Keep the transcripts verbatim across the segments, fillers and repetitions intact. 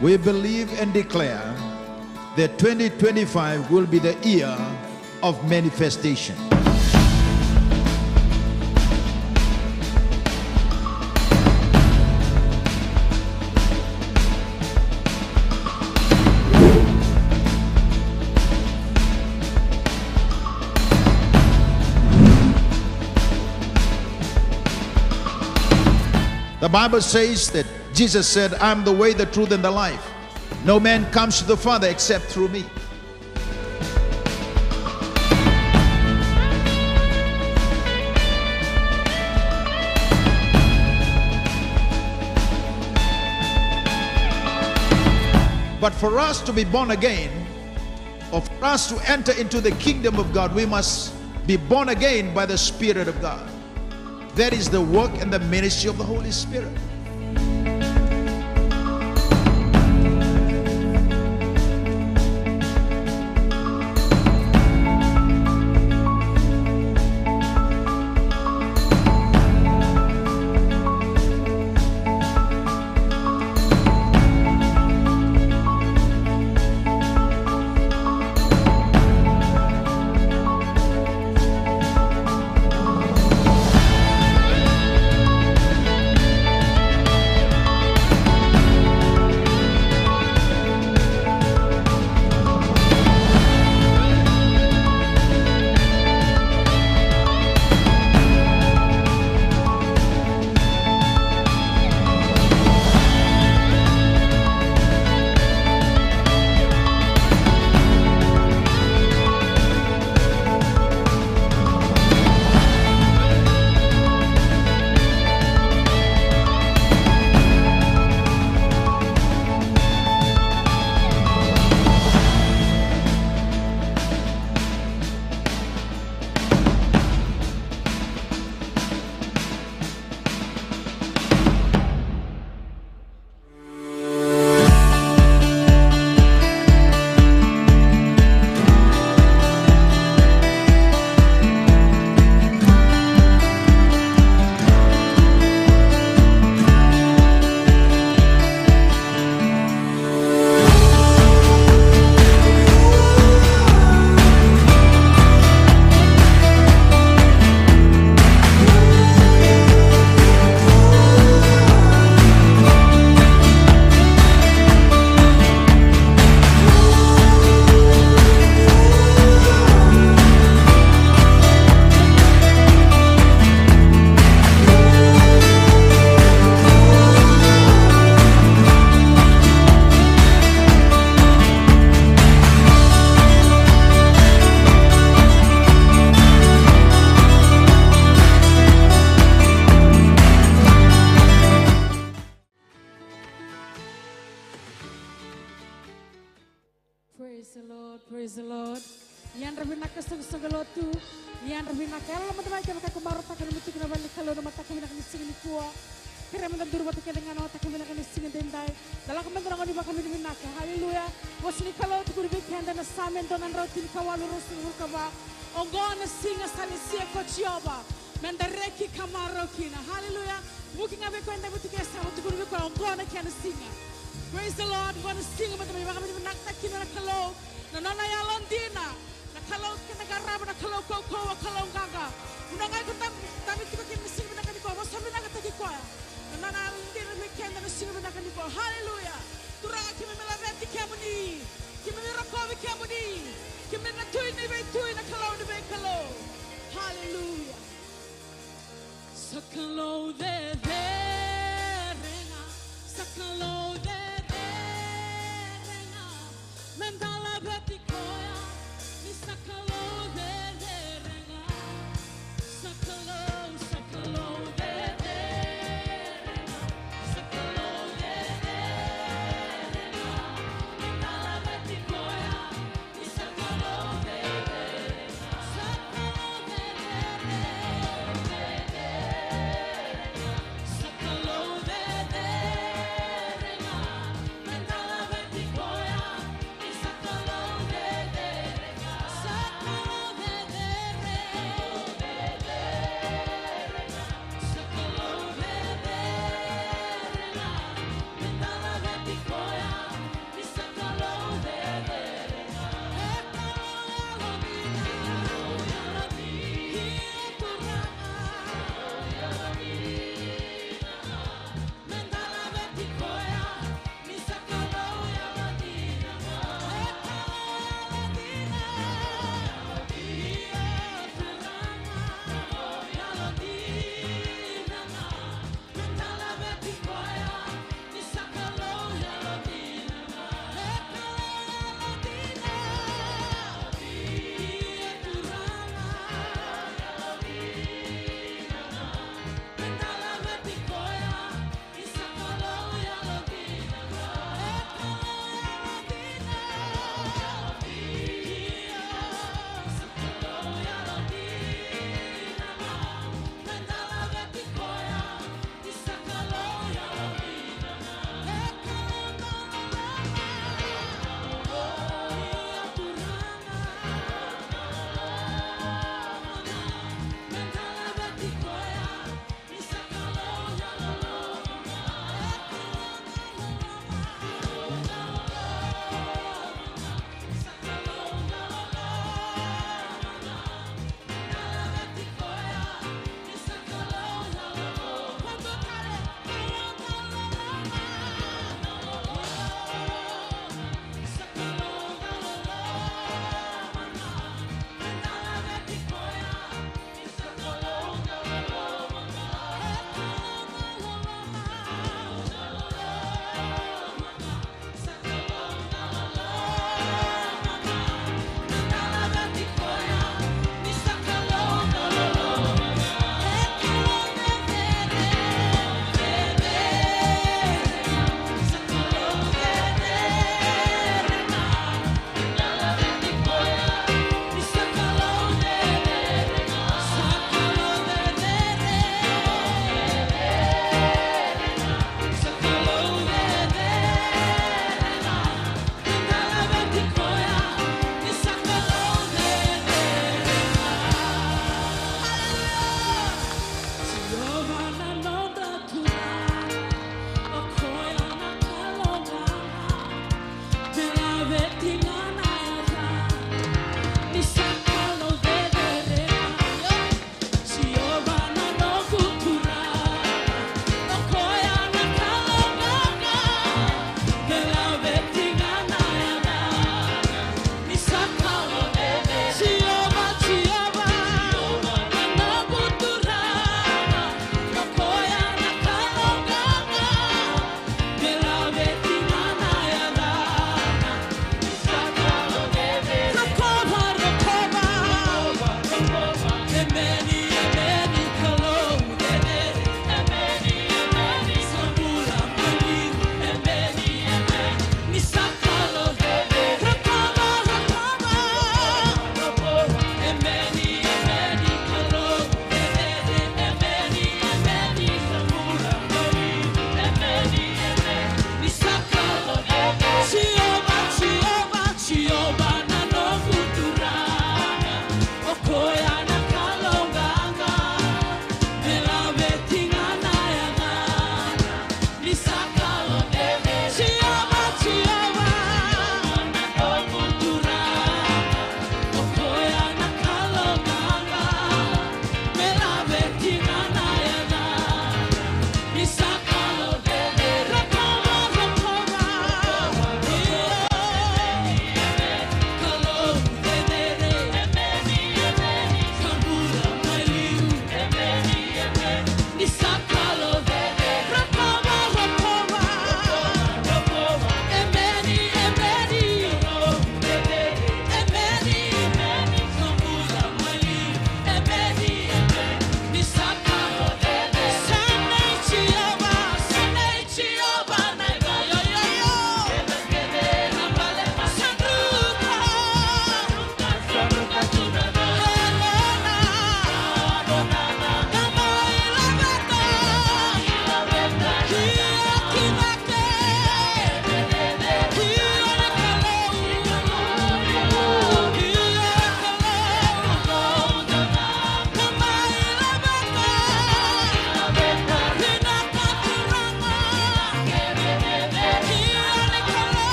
We believe and declare that twenty twenty-five will be the year of manifestation. The Bible says that Jesus said, "I am the way, the truth, and the life. No man comes to the Father except through me." But for us to be born again, or for us to enter into the kingdom of God, we must be born again by the Spirit of God. That is the work and the ministry of the Holy Spirit. Praise the Lord, praise the Lord. Ni yadra vinaka soqosoqo lotu, ni yadra vinaka. Yalo mada mai kevaka ko marautaka na mutuki na vale ni Kalou na mataka vinaka ni siga nikua. Kerea meda duru vata kece ga na mataka vinaka ni siga edaidai. Da lako mada na gauna ni vakavinavinaka. Haleluya. Vosa ni Kalou tukuni vei keda na Same dua na drau tinikawalu ruasagavulu ka va. Oqo na siga sa lesia ko Jiova, meda reki ka marau kina. Haleluya. Vuki ga vei koya e dabe tiko e yasamu, tukuna vei koya, oqo na kena siga. Praise the Lord. Oqo na siga meda mai vakavinavinakataka kina na Kalou, na nona yalodina. Na Kalou keda qarava, na Kalou kaukauwa, Kalou qaqa. Vanua ga iko dabe, dabe tiko kina na siga vinaka nikua, vosa vinakataki koya. Na nona yalodina vei keda na siga vinaka nikua. Haleluya. Turaga, keimami laveti kemuni. Keimami rokovi kemuni. Keimami na Tui ni veitui, na Kalou ni veikalou. Haleluya. Sa Kalou cecere ga, sa Kalou cecere ga, meda laveti koya, ni sa Kalou cecere ga. Sa Kalou, sa Kalou cecere ga, sa Kalou cecere ga, meda laveti koya.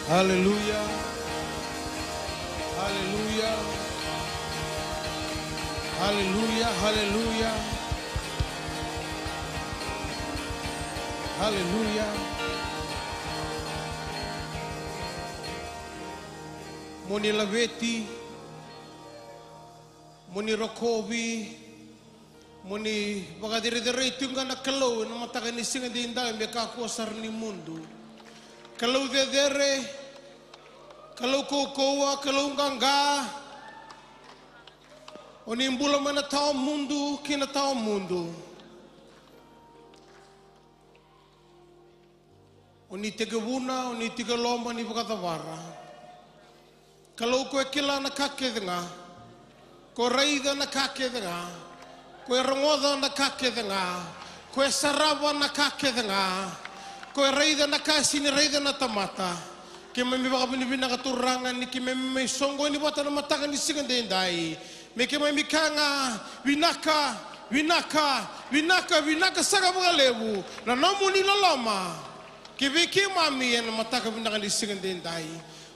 Haleluya. Haleluya. Haleluya, haleluya. Haleluya. Mo ni laveti, mo ni rokovi, mo ni vakacerecerei tiko ga na Kalou ena mataka ni siga edaidai me kakua sara ni mudu. Kalou cecere, Kalou kaukauwa, Kalou qaqa. O ni bula mai na tawa mudu ki na tawa mudu. O ni tekivuna, o ni tiko e loma, ni vakacavara. Kalou, ko e kila na ka kece ga. Ko e raica na ka kece ga. Ko e rogoca na ka kece ga. Ko e sarava na ka kece ga. Ko e raica na ka e sega ni raica na tamata. Keimami vakavinavinaka, Turaga, ni keimami mai soqoni vata na mataka ni siga edaidai. Me keimami kaya ga, vinaka, vinaka, vinaka, vinaka saka vakalevu na nomuni loloma ki vei keimami ena mataka vinaka ni siga edaidai.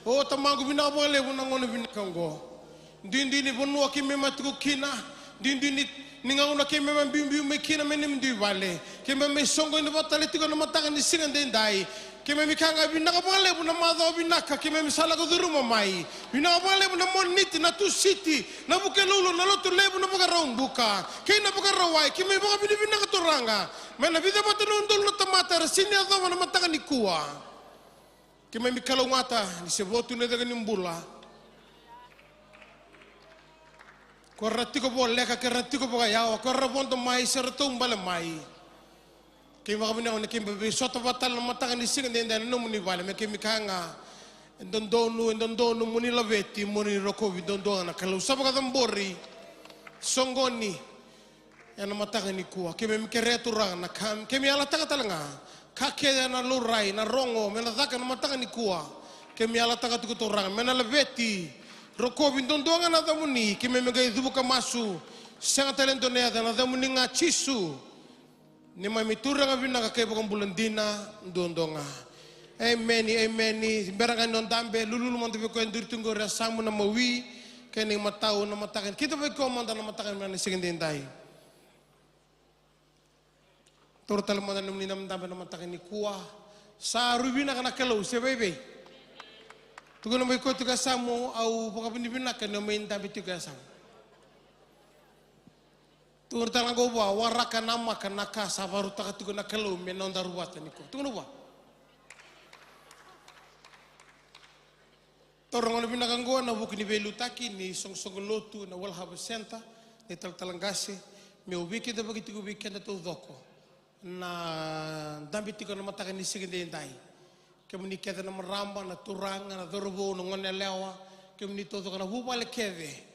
O Tamaqu, vinaka vakalevu na gauna vinaka oqo. Duidui ni vanua keimami a tiko kina, duidui ni, ni gauna keimami a biubiu mai kina mai nomudou vale. Keimami mai soqoni vata tale tiko na mataka ni siga edaidai. Keimami kaya ga, vinaka vakalevu na macawa vinaka keimami sa lako curuma mai. Vinaka vakalevu na Moniti, na Tusiti, na Vukelulu, na Lotulevu, na Vakaraubuka kei na Vakarauwai. Keimami vakavinavinaka, Turaga, mai na vica vata na udolu na tamata era sega ni yacova na mataka nikua. Keimami kalougata ni se votu na icegu ni bula. Ko ira na tiko voleka, ko ira na tiko vakayawa, ko ira na vodo mai se ra taubale mai. Keimami vakavinavinaka ni keimami via sota vata tale na mataka ni siga edaidai ena nomuni vale, me keimami kaya ga, e dodonu, e dodonu mo ni laveti, mo ni rokovi, duadua ga na Kalou. Sa vakacabori, soqoni ena mataka nikua. Keimami kerea, Turaga, na ka keimami yalataka tale ga, ka kece ena laurai, na rogo, me na caka ena mataka nikua. Keimami yalataka tiko, Turaga, me na laveti, rokovi, duadua ga na yacamuni. Keimami qai cuva ka masu, sega tale e dua na yaca, na yacamuni ga, Jisu, neimami Turaga vinaka ka iVakabula dina duadua ga. Emeni, emeni. Bera ga ni o dabe, lululu mada vei koya e duri tu qori, e yasamu, na mawi kei na imatau na mataka. Kidavaki koya mada na mataka vinaka ni siga edaidai. Taura tale mada na nomuni dabedabe na mataka nikua. Sa rui vinaka na Kalou, se vaivei? Tukuna mai koya tiko e yasamu, au vakavinavinaka ni o mai dabe tiko e yasamu. Tukuna tale ga vua, waraka, namaka na ka sa vakarautaka tiko na Kalou me nodaru vata nikua. Tukuna vua. Taura na gauna vinaka oqo ena vuku ni veiliutaki ni soqosoqo lotu na World Harvest Centre, na italatala qase, meu veikidavaki tiko vei keda taucoko na dabe tiko na mataka ni siga edaidai. Kemuni kece na marama, na turaga, na cauravou, na goneyalewa, kemuni taucoko na vuvale kece.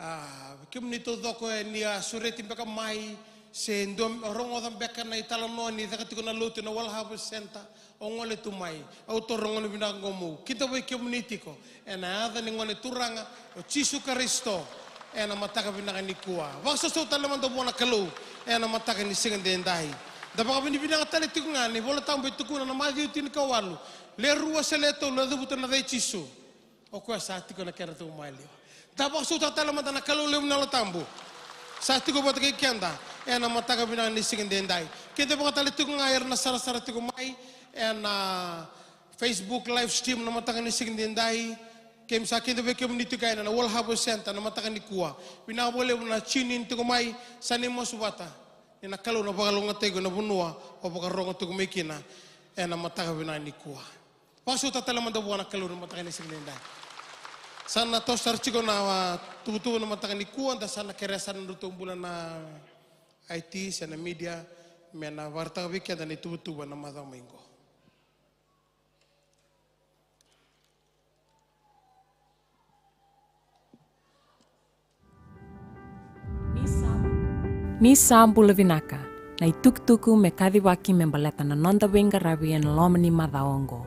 A, kemuni taucoko e ni a sureti beka mai, se dua rogoca beka na italanoa ni caka tiko na lotu na World Harvest Centre, o gole tu mai. Au taura na gauna vinaka oqo meu kidavaki kemuni tiko ena yaca ni Gone Turaga o Jisu Karisito ena mataka vinaka nikua. Vakasausau tale mada vua na Kalou ena mataka ni siga edaidai. Da vakavinavinaka tale tiko ga ni Vola Tabu e tukuna na Maciu tinikawalu, le rua se le tolu, na cavuta na yaca i Jisu. O koya sa tiko ena kena tu maliwa. Da vakasautaka tale mada na Kalou levu na Yalo Tabu sa tiko vata kei keda ena mataka vinaka ni siga edaidai. Kidavaka tale tiko ga ira na sarasara tiko mai ena Facebook live stream na mataka ni siga edaidai. Keimami sa kidavaki kemuni tiko yani ena World Harvest Centre na mataka nikua. Vinaka vakalevu na tune in tiko mai, sa ni masu vata. Ni na Kalou na vakalougatataki iko ena vanua o vakarogo tiko mai kina ena mataka vinaka nikua. Vakasautaka tale mada vua na Kalou na mataka ni siga edaidai. Sa na toso sara tiko na, a, tuvatuva na mataka nikua, da sa na kerea sara na nodratou bula na I T se na media me na vakaraitaka vei keda na ituvatuva na macawa mai oqo. Ni sa, ni sa bula vinaka, na itukutuku me kacivaki me baleta na noda veiqaravi ena loma ni macawa oqo.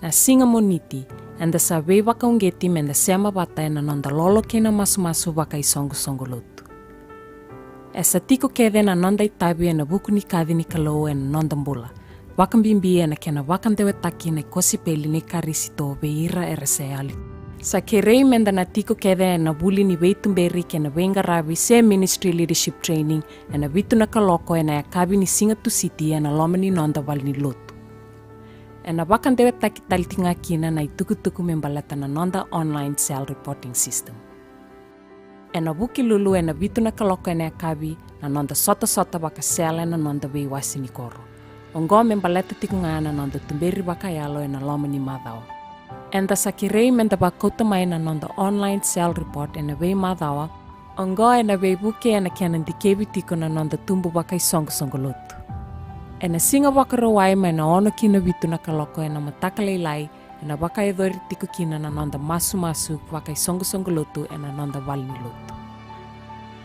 Na siga Moniti, eda sa veivakauqeti meda sema vata ena noda lolo kei na masumasu vakaisoqosoqo lotu. E sa tiko kece na noda itavi ena vuku ni kaci ni Kalou ena noda bula, vakabibi ena kena vakadewetaki na kosipeli ni Karisito vei ira era sa yali. Sa kerei meda na tiko kece ena vuli ni veituberi kei na veiqaravi se Ministry Leadership Training ena vitu na kaloko ena yakavi ni Siga Tusiti ena loma ni noda valenilotu. Ena vakadewetaki tale tiko ga kina na itukutuku me baleta na noda online cell reporting system. Ena Vukelulu ena vitu na kaloko ena yakavi na noda sotasota vakacell ena noda veiwase ni koro. Oqo me baleta tiko ga na noda tuberi vakayalo ena loma ni macawa. Eda sa kerei meda vakauta mai na noda online cell report ena veimacawa. Oqo ena veivuke ena kena dikevi tiko na noda tubu vakaisoqosoqo lotu. Ena Siga Vakarauwai mai na ono ki na vitu na kaloko ena mataka lailai, ena vakayacori tiko kina na noda masumasu vakaisoqosoqo lotu ena noda valenilotu.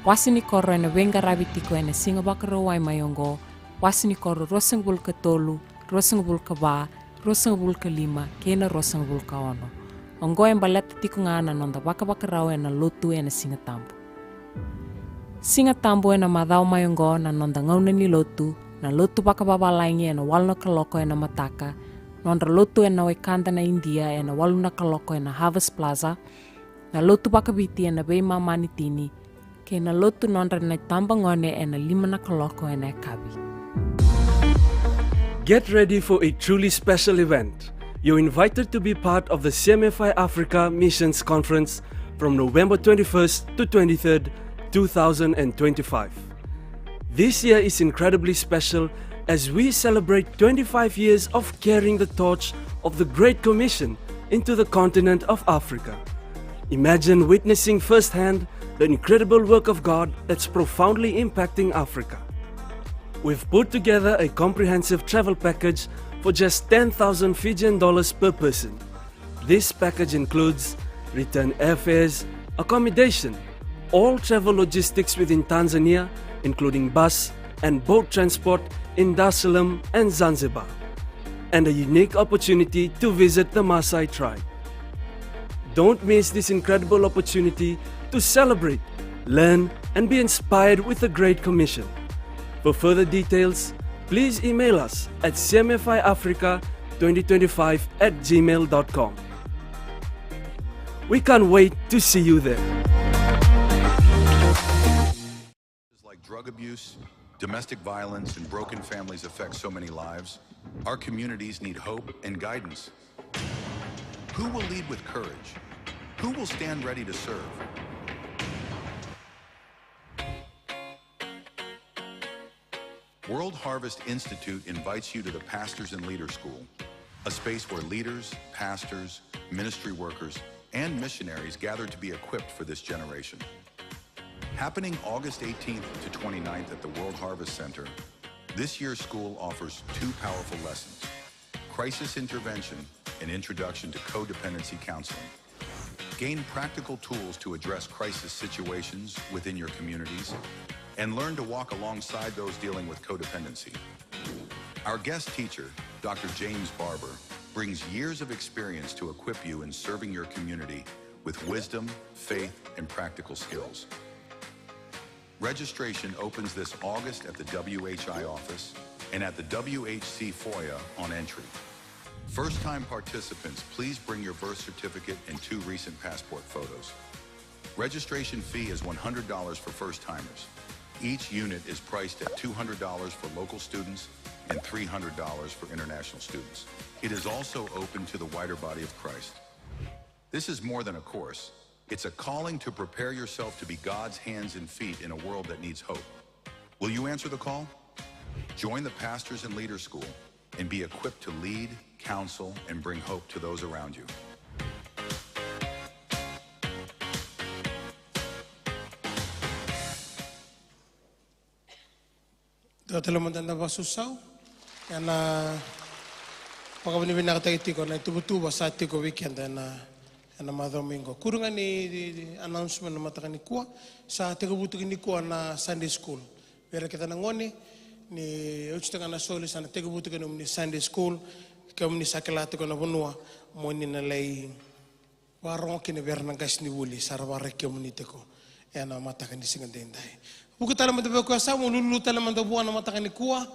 Wase ni koro ena veiqaravi tiko ena Siga Vakarauwai mai oqo, wase ni koro ruasagavulu ka tolu, ruasagavulu ka va, ruasagavulu ka lima kei na ruasagavulu ka ono. Oqo e baleta tiko ga na noda vakavakarau ena lotu ena Siga Tabu. Siga Tabu ena macawa mai oqo na noda gauna ni lotu, na lotu vakavavalagi ena walu na kaloko ena mataka, nodra lotu ena wekada na Idia ena walu na kaloko ena Harvest Plaza, na lotu vakaviti ena veimama ni tini, kei na lotu nodra na itabagone ena lima na kaloko ena yakavi. Get ready for a truly special event. You're invited to be part of the C M F I Africa Missions Conference from November twenty-first to twenty-third, two thousand and twenty-five. This year is incredibly special as we celebrate twenty-five years of carrying the torch of the Great Commission into the continent of Africa. Imagine witnessing firsthand the incredible work of God that's profoundly impacting Africa. We've put together a comprehensive travel package for just ten thousand Fijian dollars per person. This package includes return airfares, accommodation, all travel logistics within Tanzania, including bus and boat transport in Dar es Salaam and Zanzibar, and a unique opportunity to visit the Maasai tribe. Don't miss this incredible opportunity to celebrate, learn, and be inspired with the Great Commission. For further details, please email us at C M F I Africa twenty twenty-five at gmail dot com. We can't wait to see you there. Like drug abuse, domestic violence, and broken families affect so many lives, our communities need hope and guidance. Who will lead with courage? Who will stand ready to serve? World Harvest Institute invites you to the Pastors and Leaders School, a space where leaders, pastors, ministry workers, and missionaries gather to be equipped for this generation. Happening August eighteenth to twenty-ninth at the World Harvest Center, this year's school offers two powerful lessons: crisis intervention and introduction to codependency counseling. Gain practical tools to address crisis situations within your communities and learn to walk alongside those dealing with codependency. Our guest teacher, Doctor James Barber, brings years of experience to equip you in serving your community with wisdom, faith, and practical skills. Registration opens this August at the W H I office and at the W H C foyer on entry. First-time participants, please bring your birth certificate and two recent passport photos. Registration fee is one hundred dollars for first-timers. Each unit is priced at two hundred dollars for local students and three hundred dollars for international students. It is also open to the wider body of Christ. This is more than a course. It's a calling to prepare yourself to be God's hands and feet in a world that needs hope. Will you answer the call? Join the Pastors and Leaders School and be equipped to lead, counsel, and bring hope to those around you. Dua tale mada na vakasausau. Ena vakavinavinakataki tiko na ituvatuva sa tiko vei keda ena, ena macawa mai oqo. Kuru ga ni, ni, ni announcement na mataka nikua. Sa tekivu tiko nikua na Sunday school. Vei ira kece na gone, ni oti tiko ga na soli, sa na tekivu tiko na nomuni Sunday school. Kemuni sa kila tiko na vanua mo ni na lai vakarogo kina vei ira na qasenivuli sa ra vakaraki kemuni tiko ena mataka ni siga daidai. Vuki tale mada vei koya sa mo lululu tale mada vua na mataka nikua.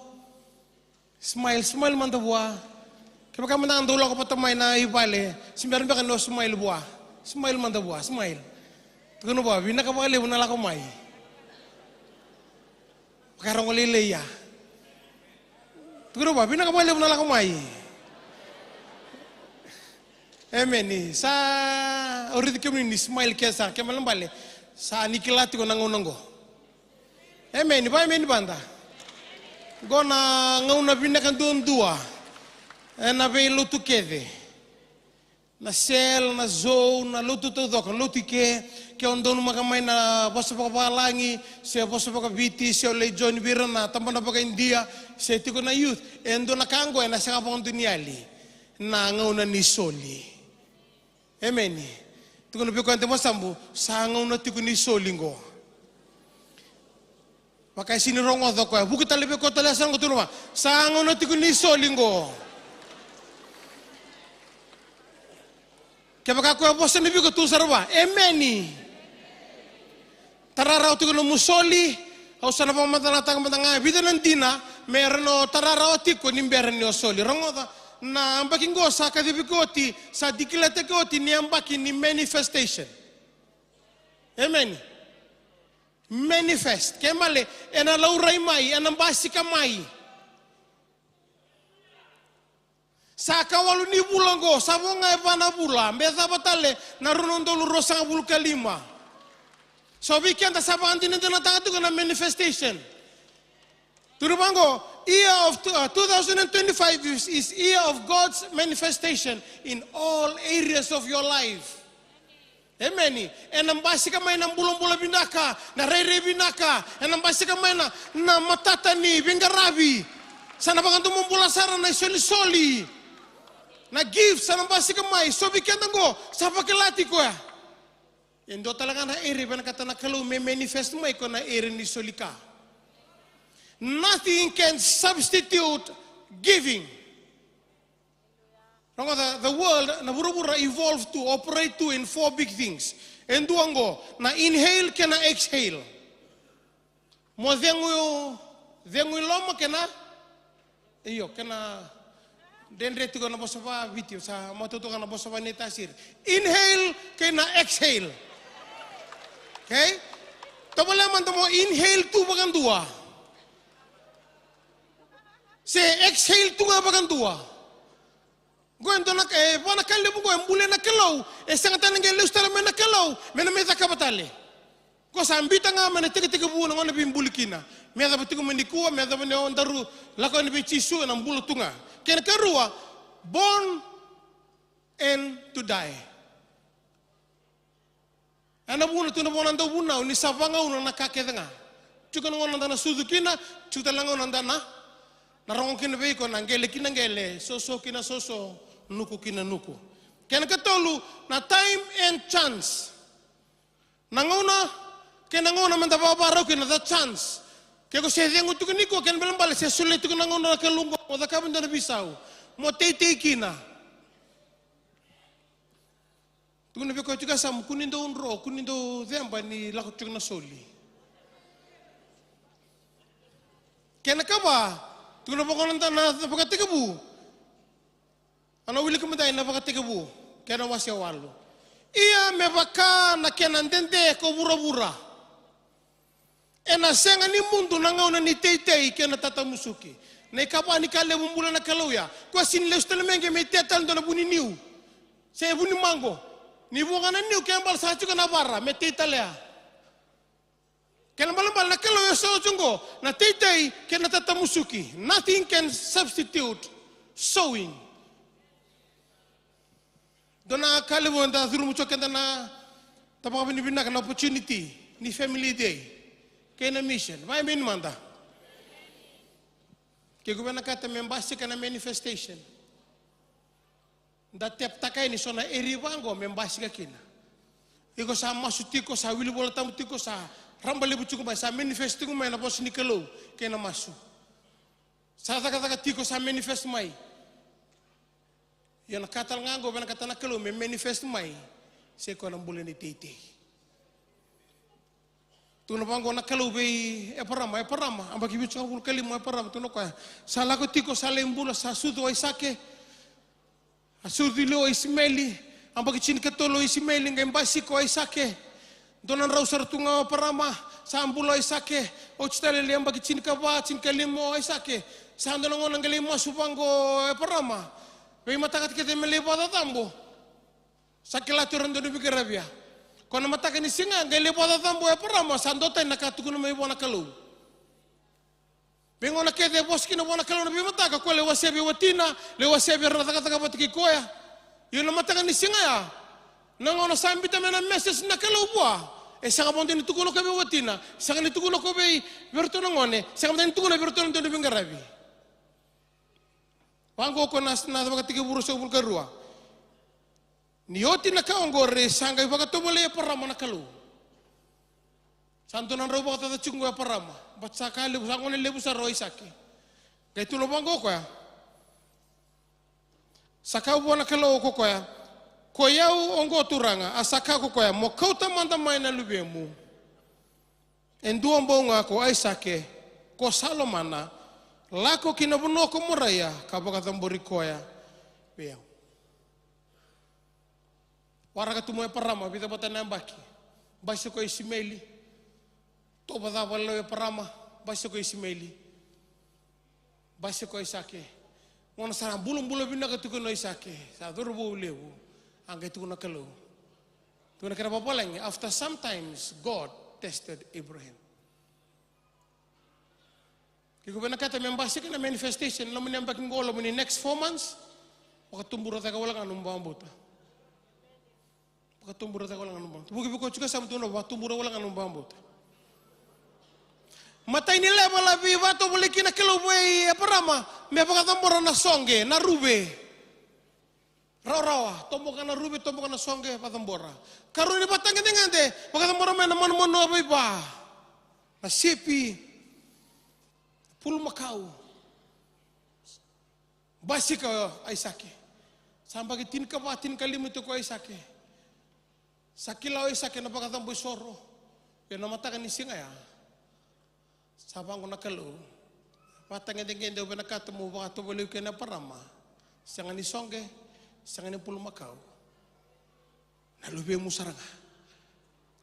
Smile, smile mada vua. Kevaka mada ga dou lako vata mai na i vale, se bera beka ni o smile vua. Smile mada vua, smile. Tukuna vua, vinaka vakalevu na lako mai. Vakarogo lailai ya. Tukuna vua, vinaka vakalevu na lako mai. Emeni. Sa au raici kemuni ni smile ke sa, ke balebale. Sa ni kila tiko na gauna oqo. Emeni, vakaemeni mada. Qo na gauna vinaka duadua ena veilotu kece. Na cell, na zone, na lotu taucoko, na lotu i ke, ke o donumaka mai na vosa vakavalagi, se vosa vakaviti, se o lai join vei ira na tabana vakaIdia, se tiko na youth, e dua na ka qo ena sega vakadua ni yali. Na gauna ni soli. Emeni. Tukuna vei koya na vosa tabu, sa gauna tiko ni soli qo. Vaka e sega ni rogoca o koya, vuki tale vei koya tale, sa qo tukuna vua, sa gauna tiko ni soli qo. Kevaka koya vosa ni viko tu sara vua, emeni. Tara rawa tiko nomu soli, au sa na vakamatatataka mada ga e vica na dina me ra na tara rawa tiko ni bera ni o soli. Rogoca, na yabaki qo sa kacivi oti, sa dikilataki oti ni yabaki ni manifestation. Emeni. Manifest. Ke male, ena laurai mai, ena basika mai. Sa ikawalu ni vula oqo, sa vo ga e va na vula, me cava tale na rua na udolu ruasagavulu ka lima. So vei keda sa vakadinadinataka tiko na manifestation. Tukuna vaqo, year of two, uh, two thousand and twenty-five is, is year of God's manifestation in all areas of your life. Emeni. Ena basika mai na bulabula vinaka, na rairai vinaka, ena basika mai na, na matata ni veiqaravi. Sa na vakadomobula sara na isolisoli. Na gift sa na basika mai, so vei keda qo, sa vakila tiko ya. E dua tale ga na area e vinakata na Kalou me manifest mai, ko na area ni soli ka. Nothing can substitute giving. Rogoca, the world, na vuravura evolve to operate to in four big things. E dua oqo, na inhale kei na exhale. Mo cegu, cegu i loma kei na, io, kei na dredre tiko na vosa va Viti, sa matau toka na vosa va ni tasiri. Inhale kei na exhale. Okay? Tovolea mada mo inhale tu vakadua. Se exhale tu ga vakadua. Qo e dua na, e, va na ka levu qo e bulia na Kalou, e sega tale na qai lesu tale mai na Kalou, me na mai cakava tale. Qo sa biuta ga mai na tekitekivu na gauna veibuli kina. Me yacova tiko mai nikua, me yacova ni o daru lako yani vei Jisu, ena bula tu ga. Kena karua, born and to die. Ena vuna tu na vuna dau vunau ni sa vagauna na ka kece ga. Tiko na gauna da na sucu kina, tiko tale na gauna da na, na rogo kina vei iko na qele kina qele, soso kina soso, nuku kina nuku. Kena katolu, na time and chance. Na gauna, kei na gauna meda vavarau kina, the chance. Ke ko se cegu tiko nikua, kena balebale se solia tiko na gauna na Kalou qo, mo cakava dua na veisau. Mo teitei kina. Tukuna vei koya tiko e yasamu, kua ni dau dro, kua ni dau ceba ni lako tiko na soli. Kena kava, tukuna vaqo na, na, na Vakatekivu. Au na wilika mada na Vakatekivu, kena wase walu. Ia me vaka na kena dede ko vuravura. Ena sega ni mudu na gauna ni teitei kei na tatamusuki. Na ikava ni ka levu bula na Kalou ya. Koya sega ni lesu tale mai qai me tea tale dua na vuniniu. Se vunimaqo. Ni vuqa na niu kena bala sa tiko na vara me tei tale ya. Kena balebale na Kalou e so tiko qo, na teitei kei na tatamusuki. Nothing can substitute sowing. Dua na ka levu eda curuma tiko keda na, da vakavinavinaka na opportunity ni family day kei na mission. Vakaemeni mada. Ke ko vinakata me basika na manifestation, da teptaka yani so na area vaqo me basika kina. Iko sa masu tiko, sa wili Vola Tabu tiko, sa raba levu tiko mai, sa manifest tiko mai na vosa ni Kalou kei na masu. Sa cakacaka tiko, sa manifest mai. Ia na ka tale ga qo vinakata na Kalou me manifest mai, se koya na bula ni teitei. Tukuna vaqo na Kalou vei Eparama, Eparama, yabaki vitusagavulu ka lima o Eparama, tukuna o koya. Sa lako tiko, sa lai bula, sa sucu o Aisake. A sucu i liu o Isimeli, yabaki tinikatolu o Isimeli, qai basika o Aisake. Dua na drau sara tu ga o Eparama, sa bula o Aisake, oti tale li yabaki tinikava, tinikalima o Aisake. Sa dua na gauna qai lai masu vaqo o Eparama. Veimataka kece me lai vakacacabo. Sa kila tu era dau ni veiqaravi ya. Ko na mataka ni siga, qai lai vakacacabo o Eparama, sa dua tani na ka tukuna mai vua na Kalou. Veigauna kece e vosa kina vua na Kalou na veimataka, ko lai wasea vei watina, lai wasea vei ira na cakacaka vata kei koya. Ia na mataka ni siga ya, na gauna sa biuta mai na message na Kalou vua, e sega mada ni tukuna ko vei watina, sega ni tukuna ko vei, vei iratou na gone, sega mada ni tukuna vei iratou na dau ni veiqaravi. Vaqo ko na, na Vakatekivu ruasagavulu ka rua. Ni oti na ka oqori sa qai vakatovolei Eparama na Kalou. Sa dua na drau vakacaca tiko qo o Eparama. But sa ka levu, sa gone levu sara o Aisake. Qai tukuna vaqo o koya. Sa kaya vua na Kalou ko koya. Ko i au oqo Turaga, a sa kaya ko koya, mo kauta mada mai na luvemu. E dua bau ga ko Aisake, ko sa lomana, lako ki na vanua ko Moraia, ka vakacabori koya vei au. Waraka tu mai o Eparama, vica vata na yabaki. Basika o Isimeli. Tovo cava lai o Eparama, basika o Isimeli. Basika o Aisake. Gauna sa bulabula vinaka tu kina o Aisake, sa cauravou levu. A qai tukuna na Kalou. Tukuna kena vavalagi, after sometimes God tested Abraham. Ke ko vinakata me basika na manifestation, loma ni yabaki qo, loma ni next four months, vakatubura cake wale ga nomu vakabauta. Vakatubura cake wale ga nomu vakabauta. Vuki vei koya tiko e yasamu, tukuna, vakatubura wale ga nomu vakabauta. Matai ni level a veivakatovolei kina na Kalou vei Eparama, me vakacabora na soqe, na ruve. Rawarawa, toboka na ruve, toboka na soqe, vakacabora. Karua ni vatagedegede, vakacabora mai na manumanu a vaiva. Na sipi, pulumakau. Basika o Aisake. Sa yabaki tinikava, tinikalima tiko o Aisake. Sa kila o Aisake na vakacabo isoro. Ia na mataka ni siga ya, sa vaqo na Kalou. Vatagedegede au vinakata meu vakatovolei kina o Eparama. Sega ni soqe, sega ni pulumakau. Na luvemu sara ga.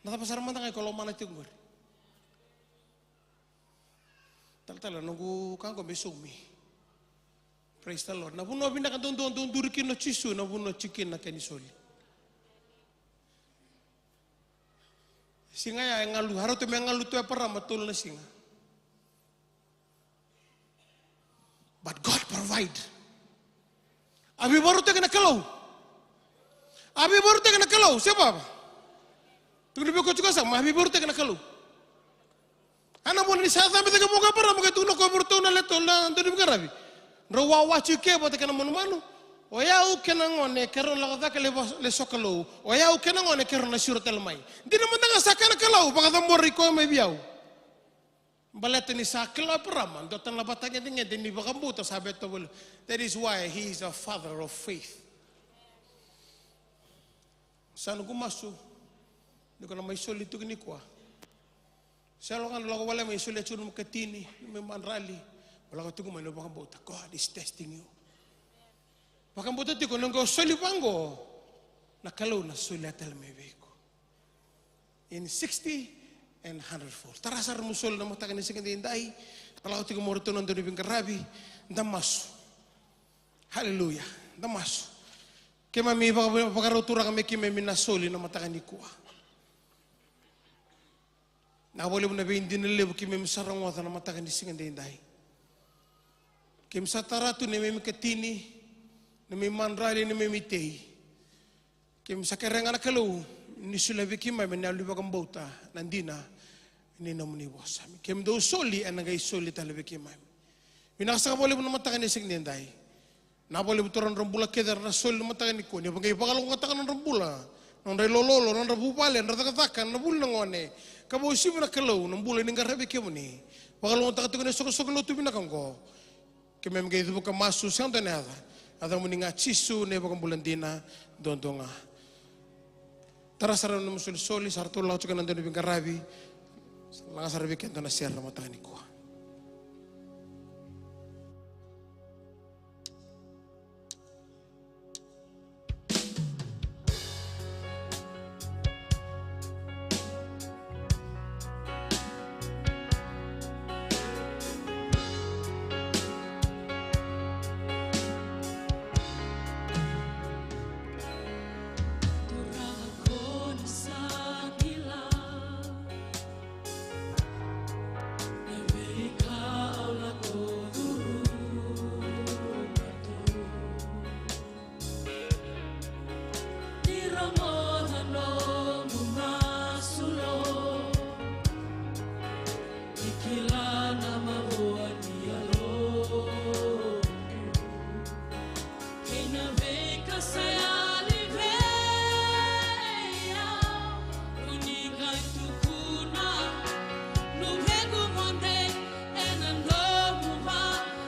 Na cava sara mada ga iko lomana tiko qori? Talatala, noqu ka qo me saumi. Praise the Lord. Na vanua vinaka duadua dau duri kina o Jisu, na vanua tiko kina na kena isoli. Siga ya e galu, a rauta me galu tu o Eparama tolu na siga. But God provide. A veivakarautaki na Kalou. A veivakarautaki na Kalou, se vava. Tukuna vei koya tiko e yasamu, a veivakarautaki na Kalou. A na vuna ni sa cabe cake vua o Eparama, qai tukuna o koya vei iratou na lewe tolu na dau ni veiqaravi. Drau wawa tiko ke vata kei na manumanu. O yau kei na gone keirau na lako cake lai va-, lai sokalou. O yau kei na gone keirau na siro tale mai. Dina mada ga sa kaya na Kalou, vakacabori koya mai vei au. Baleta ni sa kila o Eparama, dua tale na vatagedegede ni vakabauta sa vetovolea. That is why he is a father of faith. Sa noqu masu, ni ko na mai soli tu nikua. Sa lako ga, lako wale mai, solia tiko nomu katini, nomu imadrali. Mo lako tiko mai na vakabauta. God is testing you. Vakabauta tiko, ni qai o soli vaqo, na Kalou na solia tale mai vei iko. In sixty and hundred fold. Tara sara mo soli na mataka ni siga edaidai. Ka lako tiko mai o ratou na dau ni veiqaravi. Da masu. Haleluya. Da masu. Keimami vaka-, vakarau Turaga me keimami na soli na mataka nikua. Na vakalevu na veidina levu keimami sa rogoca na mataka ni siga edaidai. Keimami sa tara tu na neimami katini, neimami imadrali, neimami itei. Keimami sa kerea ga na Kalou ni solia vei keimami na yalo ni vakabauta, na dina ni nomuni vosa. Keimami dau soli, ena qai soli tale vei keimami. Vinaka saka vakalevu na mataka ni siga edaidai. Na vakalevu tu na nodra bula kece era na soli na mataka nikua. Ni vaqai vakalougatataka na nodra bula, na nodra ilololo, na nodra vuvale, na nodra cakacaka, na vuli, na gone. Ka vakauasivi na Kalou na bula ni qaravi kemuni. Vakalougatataka tiko na isoqosoqo lotu vinaka oqo. Keimami qai cuva ka masu, sega dua na yaca. Yacamuni ga Jisu na iVakabula dina duadua ga. Tara sara na nomu isolisoli, sa ratou lako tiko na dau ni veiqaravi. Sa laga sara vei keda na sere na mataka nikua. Turaga ko ni sa kila na veika au lako curuma tu. Ni rogoca noqu masu lo, ni kila na mavoa ni yaloqu. Kei na veika sa yali vei au, ko ni qai tukuna, luvequ mo dei ena nomu vakabauta,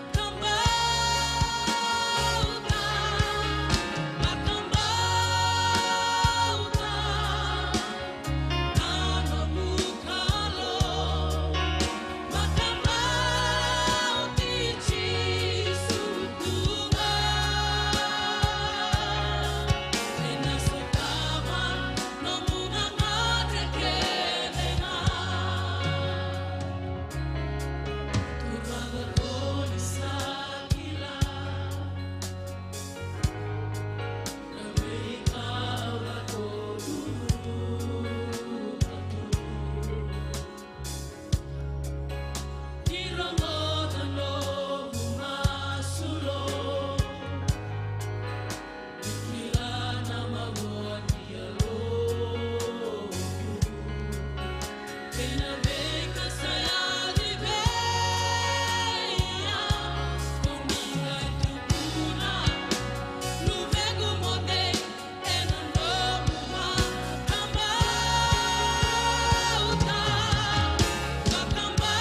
vakabauta.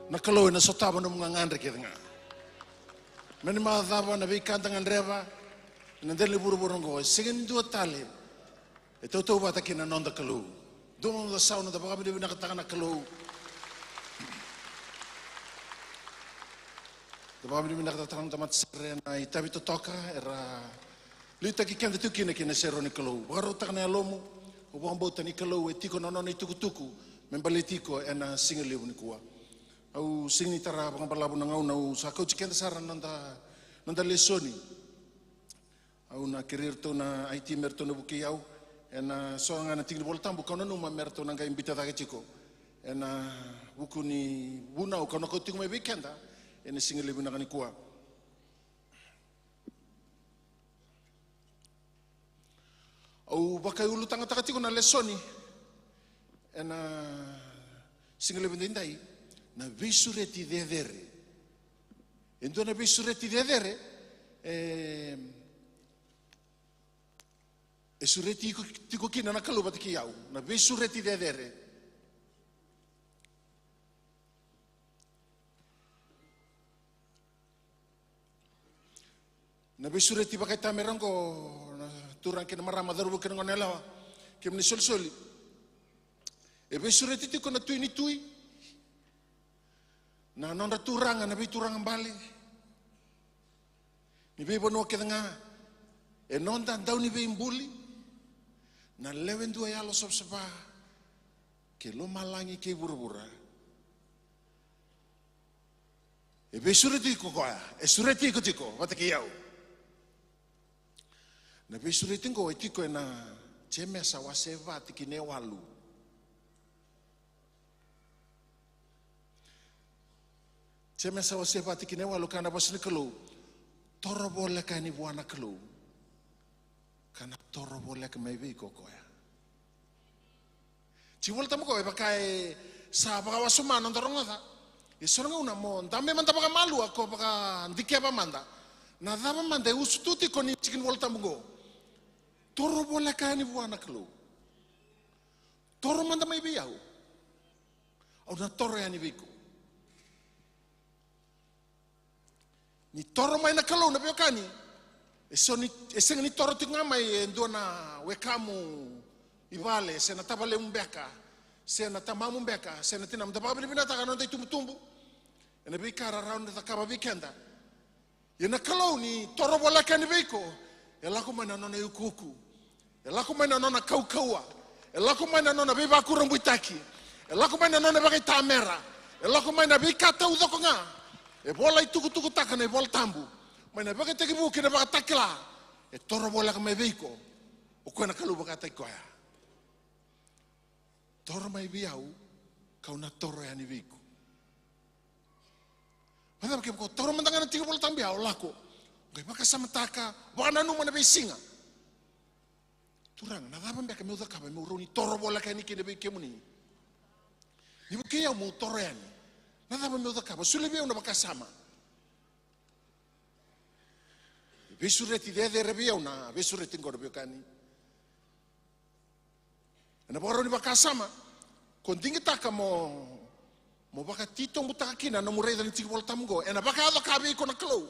Na Kalou ena sotava nomu gagadre kece ga. Me ni macava na veika da gadreva ena dela ni vuravura oqo, e sega ni dua tale e tautauvata kei na noda Kalou. Dua na noda sau, noda vakavinavinakataka na Kalou. Da vakavinavinakataka na noda matasere ena itavi totoka era liutaki keda tu kina ki na iserau ni Kalou. Vakarautaka na yalomu, au vakabauta ni Kalou e tiko na nona itukutuku me baleti iko ena siga levu nikua. Au sega ni tara vakabalavu na gauna, au sa kauti keda sara na noda, noda lesoni. Au na kerei iratou na I T me ratou na vukei au ena so ga na tiki ni Vola Tabu kau nanuma me ratou na qai biuta cake tiko ena vuku ni vunau kau na kauta tiko mai vei keda ena siga levu vinaka nikua. Au vakaiulutagataka tiko na lesoni ena siga levu edaidai, na veisureti cecere. E dua na veisureti cecere e, e sureti iko tiko kina na Kalou vata kei au, na veisureti cecere. Na veisureti vakaitamera oqo, na turaga kei na marama, cauravou kei na goneyalewa, kemuni solisoli. E veisureti tiko na Tui ni tui, na nodra Turaga, na veituraga bale, ni veivanua kece ga, e noda Dauniveibuli, na lewe dua yalosavasava kei lomalagi kei vuravura. E veisureti iko koya, e sureti iko tiko vata kei au. Na veisureti oqo e tiko ena Jemesa wase va tikina e walu. Jemesa wase va tikina e walu, kaya na vosa ni Kalou: Toro voleka yani vua na Kalou, ka na toro voleka mai vei iko o koya. Tiki ni Volatabu qo e vaka e sa vakawasoma na noda rogoca. E so na gauna mo dabe mada vakamalua, ko vakadikeva mada na cava mada e usutu tiko ni tiki ni Volatabu qo. Toro voleka yani vua na Kalou. Toro mada mai vei au, au na toro yani vei iko. Ni toro mai na Kalou, na veiwekani, e so ni, e sega ni toro tiko ga mai e dua na wekamu i vale, se na tavalemu beka, se na tamamu beka, se na tinamu. Da vakavinavinakataka na noda itubutubu ena veika ra rawa ni cakava vei keda. Ia na Kalou, ni toro voleka yani vei iko, e lako mai na nona iukuuku. E lako mai na nona kaukauwa. E lako mai na nona veivakurabuitaki. E lako mai na nona vakaitamera. E lako mai na veika taucoko ga e vola itukutukutaka na iVolatabu, mai na Vakatekivu ki na Vakatakila. E toro voleka mai vei iko. O koya na Kalou vakataki koya. Toro mai vei au, kau na toro yani vei iko. Vakacava kevaka o taura mada ga na tiki ni Volatabu ya, o lako, qai vakasamataka, vakananuma na veisiga. Turaga, na cava beka meu cakava meu rawa ni toro voleka yani kina vei kemuni? Ni vukei au meu toro yani. Na cava meu cakava? Solia vei au na vakasama. Veisureti cecere vei au na veisureti qo, na veiwekani. Ena vakarau ni vakasama, ko digitaka mo, mo vakatitobutaka kina na nomu raica na tiki ni Volatabu qo, ena vakayaco ka vei iko na Kalou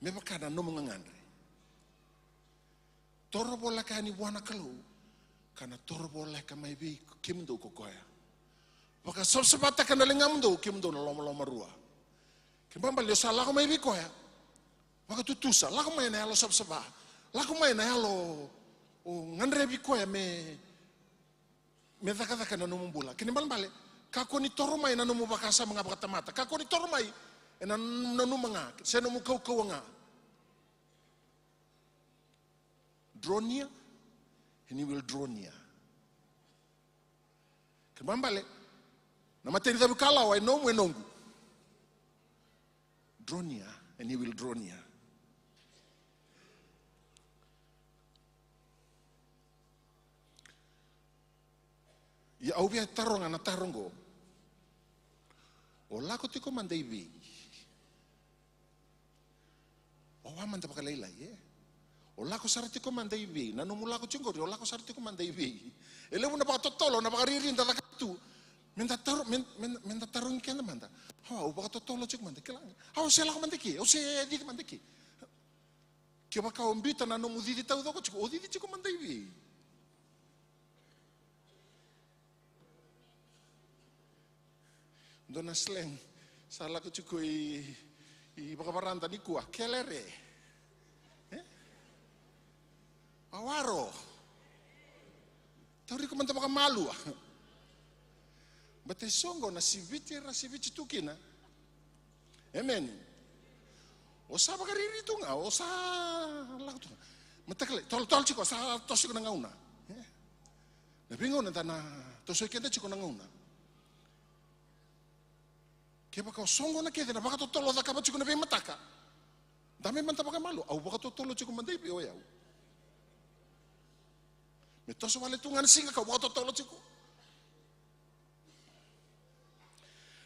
me vaka na nomu gagadre. Toro voleka yani vua na Kalou, ka na toro voleka mai vei kemudou ko koya. Vakasavasavataka na ligamudou kemudou na lomalomarua. Kena ibalebale ni o sa lako mai vei koya, vakatutusa, lako mai ena yalo savasava, lako mai ena yalo o gadrevi koya me, me cakacaka ena nomu bula. Kena ibalebale, kakua ni toro mai ena nomu vakasama ga vakatamata, kakua ni toro mai ena nanuma ga se nomu kaukauwa ga. Draw near and he will draw near. Kena ibalebale, na matanicavu kalawa e nomu, e noqu. Draw near and he will draw near. Ia au via taroga na taro oqo. O lako tiko mada i vei? O a mada vakalailai, e? O lako sara tiko mada i vei? Na nomu lako tiko qori, o lako sara tiko mada i vei? E levu na vakatotolo, na vakariri da cakava tu. Meda taro, me, me, meda tarogi keda mada. Au, au vakatotolo tiko mada, kila ga. Au se lako mada ke, au se cici mada ke. Kevaka o biuta na nomu cici taucoko tiko, o cici tiko mada i vei? Dua na slang sa lako tiko i, i vakavarada nikua, kelere. E? Awaro. Tauri iko mada vakamalua. Baleta e so qo na siviti era siviti tu kina. Emeni. O sa vakariri tu ga, o sa lako tu ga. Mataka lailai, tolotolo tiko, sa toso tiko na gauna. E? Na veigauna da na toso keda tiko na gauna. Kevaka o soqona kece na vakatotolo o cakava tiko na veimataka, dabe mada vakamalua, au vakatotolo tiko mada i vei o yau? Me toso wale tu ga na siga kau vakatotolo tiko.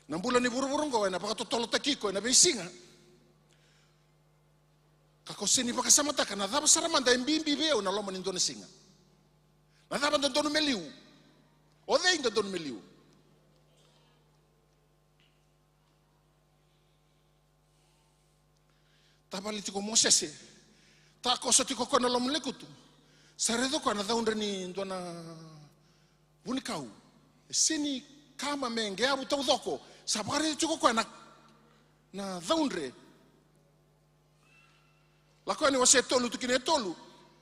Na bula ni vuravura oqo ena vakatotolotaki iko ena veisiga. Ka ko sega ni vakasamataka na cava sara mada e bibi vei au na loma ni dua na siga. Na cava dodonu me liu? O cei dodonu me liu? Tavale tiko o Mosese, takoso tiko o koya na loma ni lekutu. Sa raica o koya na caudre ni dua na vunikau. E sega ni kama me qeavu taucoko. Sa vakaraica tiko o koya na, na caudre. Lako Yani wase tolu, tikina e tolu.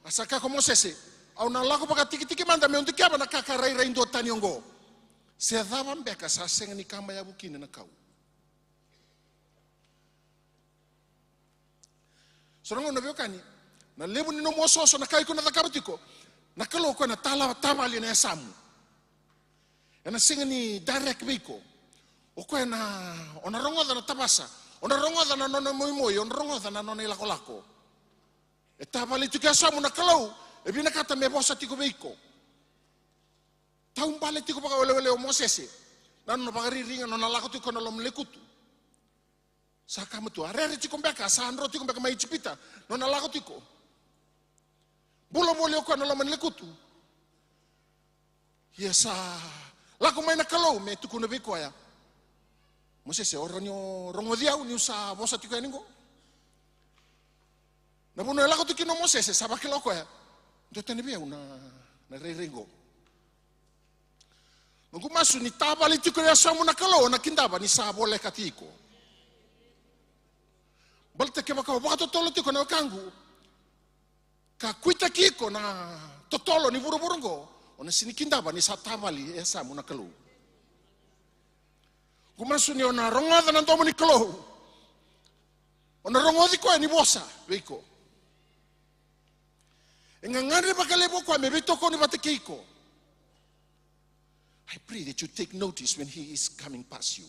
A sa kaya ko Mosese, au na lako vakatikitiki mada meu dikeva na ka ka rairai duatani oqo. Se cava beka sa sega ni kama yavu kina na kau. So na gauna, veiwekani, na levu ni nomu osooso, na ka iko na cakava tiko, na Kalou o koya na tala tavale ena yasamu. Ena sega ni direct vei iko. O koya na, o na rogoca na tavasa, o na rogoca na nona moimoi, o na rogoca na nona ilakolako. E tavale tiko e yasamu na Kalou, e vinakata me vosa tiko vei iko. Taubale tiko vakawelewele o Mosese na nona vakaririga, na nona lako tiko na loma ni lekutu. Sa kama tu, a rere tiko beka, sa dro tiko beka mai Ijipita, nona lako tiko. Bula voli o koya na loma ni lekutu. Ia sa lako mai na Kalou me tukuna vei koya, Mosese, o rawa ni o rogoci au niu sa vosa tiko yani oqo? Na vanua e lako tiko kina o Mosese, sa vakila o koya, duatani vei au na, na rairai oqo. Noqu masu ni tavale tiko e yasamu na Kalou, o na kidava ni sa volekati iko. Baleta kevaka o vakatotolo tiko, na wekaqu, ka kuitaki iko na totolo ni vuravura oqo, o na sega ni kidava ni sa tavale e yasamu na Kalou. Noqu masu ni o na rogoca na domo ni Kalou. O na rogoci koya ni vosa vei iko. E gagadre vakalevu o koya me veitokoni vata kei iko. I pray that you take notice when he is coming past you.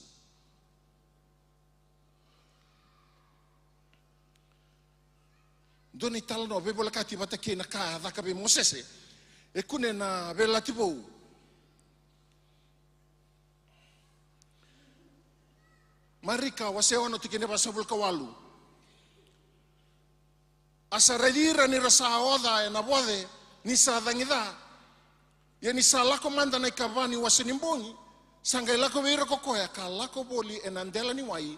Dua na italanoa veivolekati vata kei na ka a caka vei Mosese. E kune na Veiyalayalati Vou. Marika wase ono, tikina e vasagavulu ka walu. A sa raici ira ni ra sa oca ena voce ni sa cagi ca. Ia ni sa lako mada na ikava ni wase ni bogi, sa qai lako vei ira ko koya ka lako voli ena dela ni wai,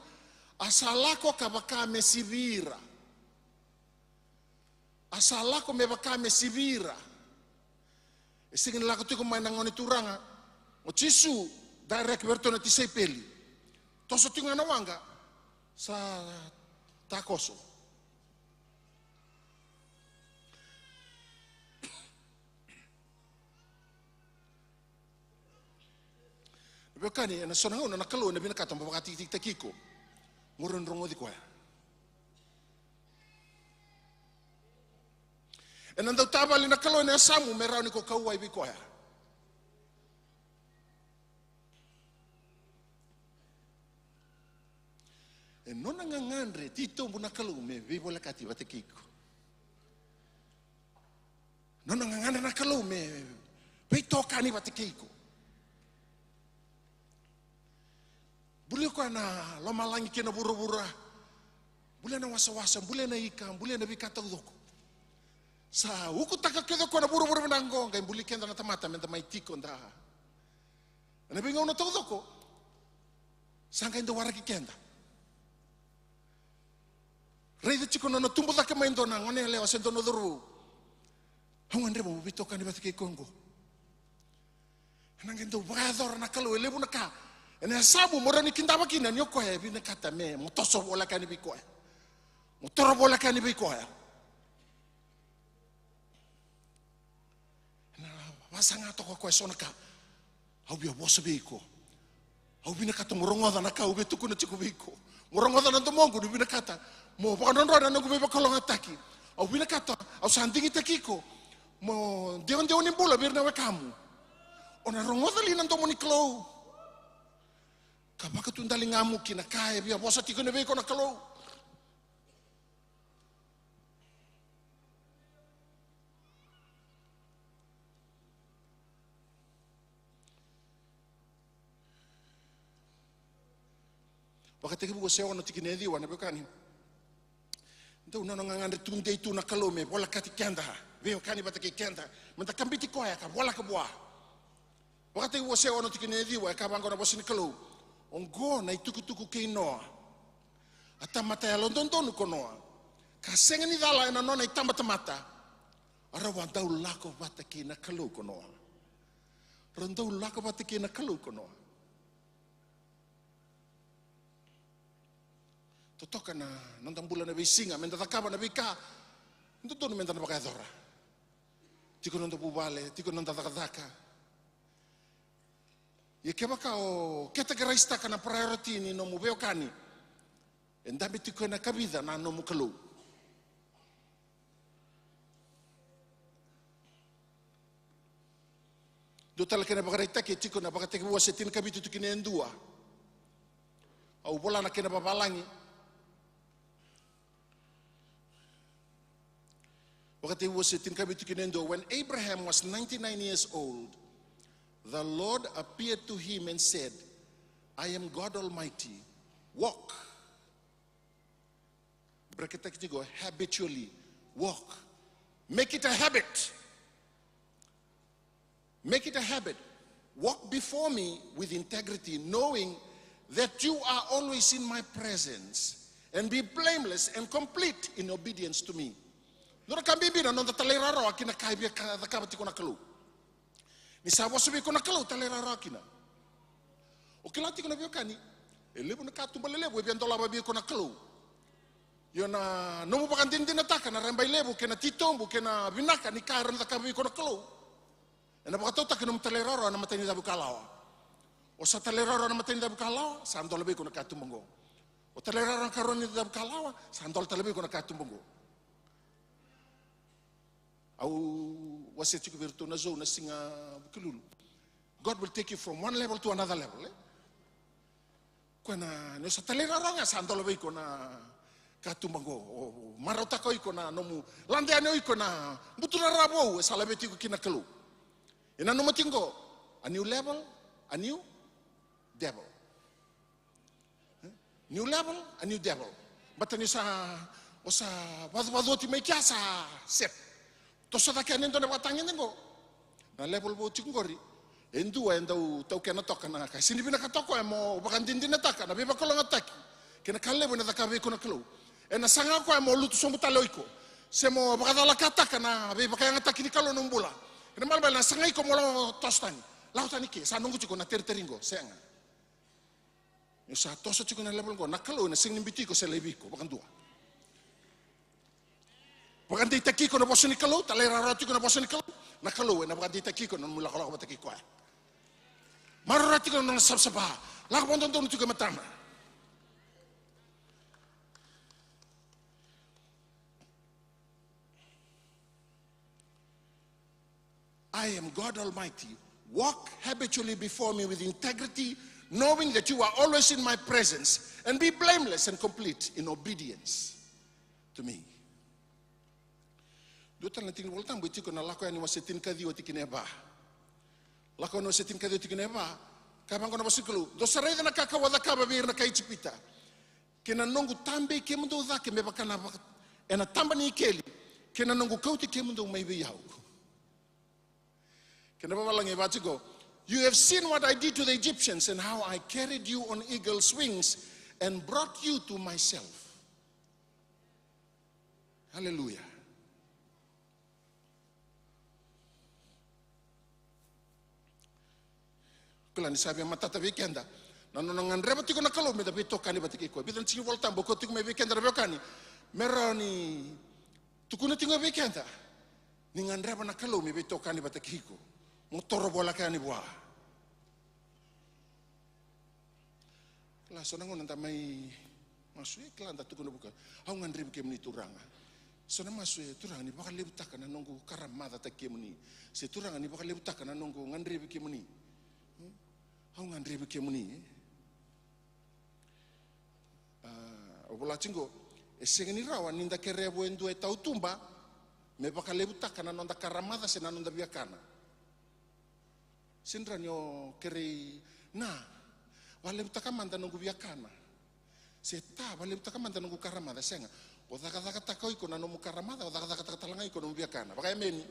a sa lako ka vaka me sivi ira. A sa lako me vaka me sivi ira. E sega ni lako tiko mai na Gone Turaga o Jisu direct vei iratou na tisaipeli. Toso tiko ga na waqa, sa takoso. Veiwekani, ena so na gauna na Kalou ena vinakata mo vakatikitikitaki iko mo rawa ni rogoci koya. Ena dau tavale na Kalou ena yasamu me rawa ni ko kauwai vei koya. E nona gagadre titobu na Kalou me veivolekati vata kei iko. Nona gagadre na Kalou me veitokani vata kei iko. Buli koya na lomalagi kei na vuravura. Buli na wasawasa, buli na ika, buli na veika taucoko. Sa ukutaka kece o koya na vuravura vinaka oqo, qai buli keda na tamata meda mai tiko da. Ena veigauna taucoko sa qai dau waraki keda. Raica tiko na nona tubu cake mai e dua na gone yalewa se dua na cauravou. Au gadreva mo veitokani vata kei koya oqo. Ena qai dau vakayacora na Kalou e levu na ka ena yasamu mo rawa ni kidava kina ni o koya e vinakata me mo toso voleka yani vei koya. Mo toro voleka yani vei koya. Ena vasaga toka o koya eso na ka. Au via vosa vei iko. Au vinakata mo rogoca na ka au via tukuna tiko vei iko. Mo rogoca na domoqu ni vinakata mo vakadrodrona na noqu veivakalougatataki. Au vinakata, au sa digitaki iko mo dewadewa ni bula vei ira na wekamu. O na rogoca li na domo ni Kalou? Ka vakatudaligamu ki na ka e via vosa tiko kina vei iko na Kalou. Vakatekivu wase ono tikina e ciwa, na veiwekani. Dau nona gagadre tudei tu na Kalou me volekati keda, veiwekani vata kei keda, me da kabiti koya ka voleka vua. Vakatekivu wase ono tikina e ciwa, e kaya vaqo na vosa ni Kalou: Oqo na itukutuku kei Noa. A tamata yalododonu ko Noa, ka sega ni cala ena nona itabatamata. A rau a dau lako vata kei na Kalou ko Noa. Rau dau lako vata kei na Kalou ko Noa. Totoka na noda bula na veisiga, me da cakava na veika dodonu me da na vakayacora. Tiko noda vuvale, tiko noda cakacaka. Ia kevaka o categorize-taka na priority ni nomu veiwekani, e dabe tiko ena kavica na nomu Kalou. Dua tale kena ivakaraitaki e tiko na Vakatekivu wase tinikavitu tikina e dua. Au vola na kena vavalagi. Vakatekivu wase tinikavitu tikina e dua. When Abraham was ninety-nine years old, the Lord appeared to him and said, "I am God Almighty. Walk." Bracket-taki tiko, habitually walk. Make it a habit. Make it a habit. Walk before me with integrity, knowing that you are always in my presence, and be blameless and complete in obedience to me. Dua na ka bibi na noda talairawarawa ki na ka e via ka-, cakava tiko na Kalou. Ni sa vosa vei iko na Kalou, talairawarawa kina. O kila tiko na veiwekani, e levu na katuba lelevu e via dolava vei iko na Kalou. Io, na nomu vakadinadinataka na raibai levu kei na titobu kei na vinaka ni ka era na cakava vei iko na Kalou, ena vakatautaki nomu talairawarawa na matai ni cavu kalawa. O sa talairawarawa na matai ni cavu kalawa, sa dola vei iko na katuba oqo. O talairawarawa na karua ni cavu kalawa, sa dola tale vei iko na katuba oqo. Au wasea tiko vei iratou na Zou na siga Vukelulu. God will take you from one level to another level, e? Koya na, ni o sa talairawarawa ga, sa dola vei iko na katuba oqo. O marautaka o iko na nomu lade yani o iko na buturara vou e sa laveti iko kina na Kalou. E nanuma tiko oqo, a new level, a new devil. New level, a new devil. Baleta ni sa, o sa vacuvacu oti mai kea, sa set. Toso cake yani e dua na vakatagede oqo. Na level vou tiko oqori, e dua e dau taukena toka na ka. Sega ni vinakata o koya mo vakadinadinataka na veivakalougatataki kei na ka levu ena cakava vei iko na Kalou. Ena saga o koya mo lutu sobu tale o iko, se mo vakacalakataka na veivakayagataki ni Kalou ena nomu bula. Kena ibalebale na saga iko mo lako toso tani. Lako tani ke, sa noqu tiko na teriteri oqo, sega. Ni sa toso tiko na level oqo, na Kalou ena sega ni biuti iko se laivi iko vakadua. Vakadeitaki iko na vosa ni Kalou, talairawarawa tiko na vosa ni Kalou, na Kalou ena vakadeitaki iko na nomu ilakolako vata kei koya. Maroroya tiko na nona savasava, lako vakadodonu tiko e matana. I am God Almighty. Walk habitually before me with integrity, knowing that you are always in my presence, and be blameless and complete in obedience to me. Dua tale na tiki ni Vola Tabu e tiko na Lako Yani wase tinikaciwa tikina e va. Lako Yani wase tinikaciwa tikina e va, kaya vaqo na vosa ni Kalou: Dou sa raica na ka kau a cakava vei ira na kai Ijipita, kei na noqu tabei kemudou cake me vaka na vaka, ena taba ni ikeli, kei na noqu kauti kemudou mai vei au. Kena vavalagi e vaka tiko: You have seen what I did to the Egyptians and how I carried you on eagle's wings and brought you to myself. Aleluya. Kila ni sa via matata vei keda na nona gadreva tiko na Kalou meda veitokani vata kei koya. Vica na tiki ni Vola Tabu e kauta tiko mai vei keda na veiwekani, me rawa ni tukuna tiko vei keda ni gadreva na Kalou me veitokani vata kei iko, mo toro voleka yani vua. Kila, so na gauna da mai masu, e kila, da tukuna vua: Au gadrevi kemuni Turaga. So na masu e: Turaga, ni vakalevutaka na noqu karamacataki kemuni. Se Turaga, ni vakalevutaka na noqu gadrevi kemuni. Hmm? Au gadrevi kemuni. A, au vola tiko, e sega ni rawa ni da kerea vua e dua e tautuba me vakalevutaka na noda karamaca se na noda viakana. Sega ni rawa ni o kerei, na, vakalevutaka mada noqu viakana. Se ta vakalevutaka mada noqu karamaca, sega. O cakacakataka o iko na nomu karamaca, o cakacakataka tale ga iko na nomu viakana. Vakaemeni.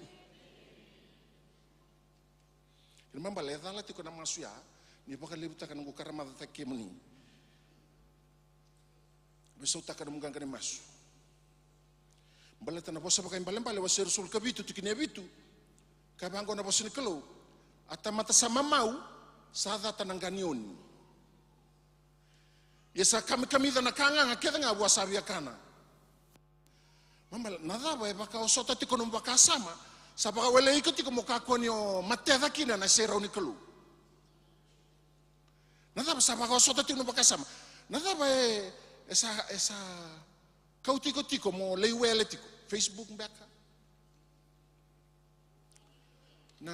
Kena ibalebale e cala tiko na masu ya, ni vakalevutaka noqu karamacataki kemuni. Veisautaka nomu qaqa ni masu. Baleta na Vosa Vakaibalebale wase ruasagavulu ka vitu, tikina e vitu. Ka vaqo na vosa ni Kalou: A tamata sa mamau sa cata na qa ni oni. Ia sa kamikamica na ka gaga kece ga vua sa viakana. Mama, na cava e vakaosota tiko nomu vakasama, sa vakawelei iko tiko mo kakua ni o mateca kina na serau ni Kalou? Na cava sa vakaosota tiko nomu vakasama? Na cava e, e sa, e sa kauti iko tiko mo lai wele tiko? Facebook beka? Na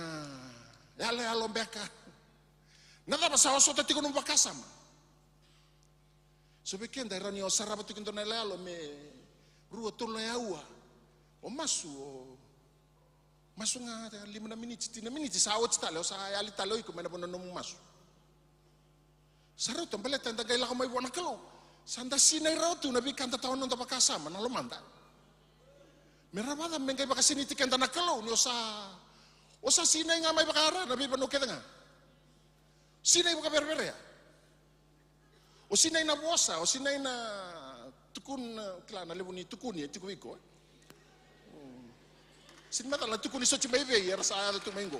yaloyalo beka? Na cava sa osota tiko nomu vakasama? So vei keda e rawa ni o sarava tiko e dua na yaloyalo me rua, tolu na aua. O masu, o masu ga lima na miniti, tini na miniti, sa oti tale, o sa yali tale o iko mai na vanua nomu masu. Sa rauta, baleta eda qai lako mai vua na Kalou. Sa da sinai rawa tu na veika da tawa noda vakasama na lomada. Me rawa ca me qai vakasinaiti keda na Kalou ni o sa, o sa sinai ga mai vakayara na veivanua kece ga. Sinai vakavereverea. O sinai na vosa, o sinai na tukun, kila na levu ni tukuni e tiko vei iko, e? Sini macala na tukuni soti mai vei era sa yaco tu mai qo.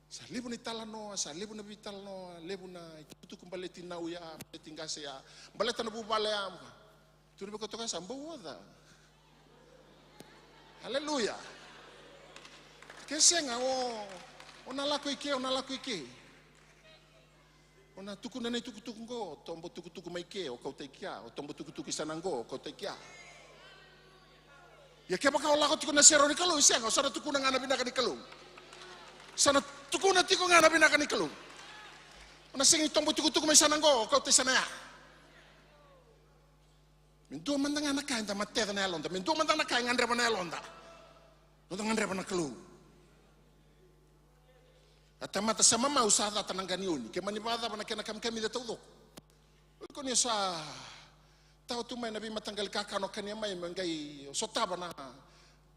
Sa levu na italanoa, sa levu na veitalanoa, levu na itukutuku baleti nau ya, baleti qase ya, baleta na vuvale ya. Tu na vei koto ka sa bau oca. Aleluya. Ke sega, o, o na lako i ke, o na lako i ke. O na tukuna na itukutuku qo, o tobo tukutuku mai ke, o kauta i kea, o tobo tukutuku i sana qo, o kauta i kea. Ia kevaka o lako tiko na serau ni Kalou, i sega, o sa na tukuna ga na vinaka ni Kalou. Sa na tukuna tiko ga na vinaka ni Kalou. O na sega ni tobo tukutuku mai sana qo, o kauta i sana ya. Me dua mada ga na ka eda mateca na yaloda, me dua mada ga na ka e gadreva na yaloda. Noda gadreva na Kalou. A tamata sa mamau sa cata na qa ni oni. Ke mani vakacava na kena kamikamica taucoko. O iko ni sa tawa tu mai na veimataqali kakana o kania mai me qai sotava na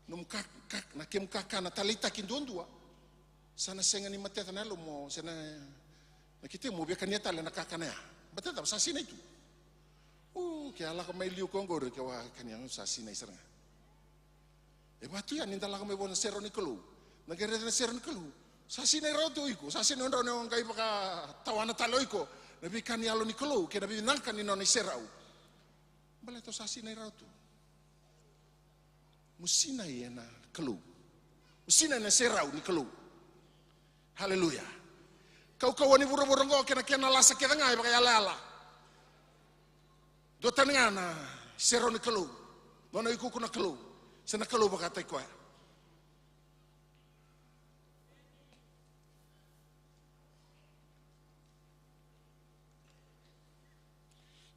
nomu ka, ka, na kemu kakana taleitaki duadua. Sa na sega ni mateca na yalomu, se na, na kete mo via kania tale na kakana ya. Baleta sa sinai tu. U, ke a lako mai liu ko qori ke wa kania, sa sinai sara ga. E vatu ya ni da lako mai vua na serau ni Kalou. Na qai raica na serau ni Kalou. Sa sinai rawa tu o iko, sa sinai rawa ni o qai vakatawana tale o iko na veika ni yalo ni Kalou kei na vinaka ni nona iserau. Baleta o sa sinai rawa tu. Mo sinai ena Kalou. Mo sinai ena serau ni Kalou. Haleluya. Kaukauwa ni vuravura oqo kei na kena lasa kece ga e vakayalayala. Dua tani ga na serau ni Kalou. Nona ikuku na Kalou. Se na Kalou vakataki koya.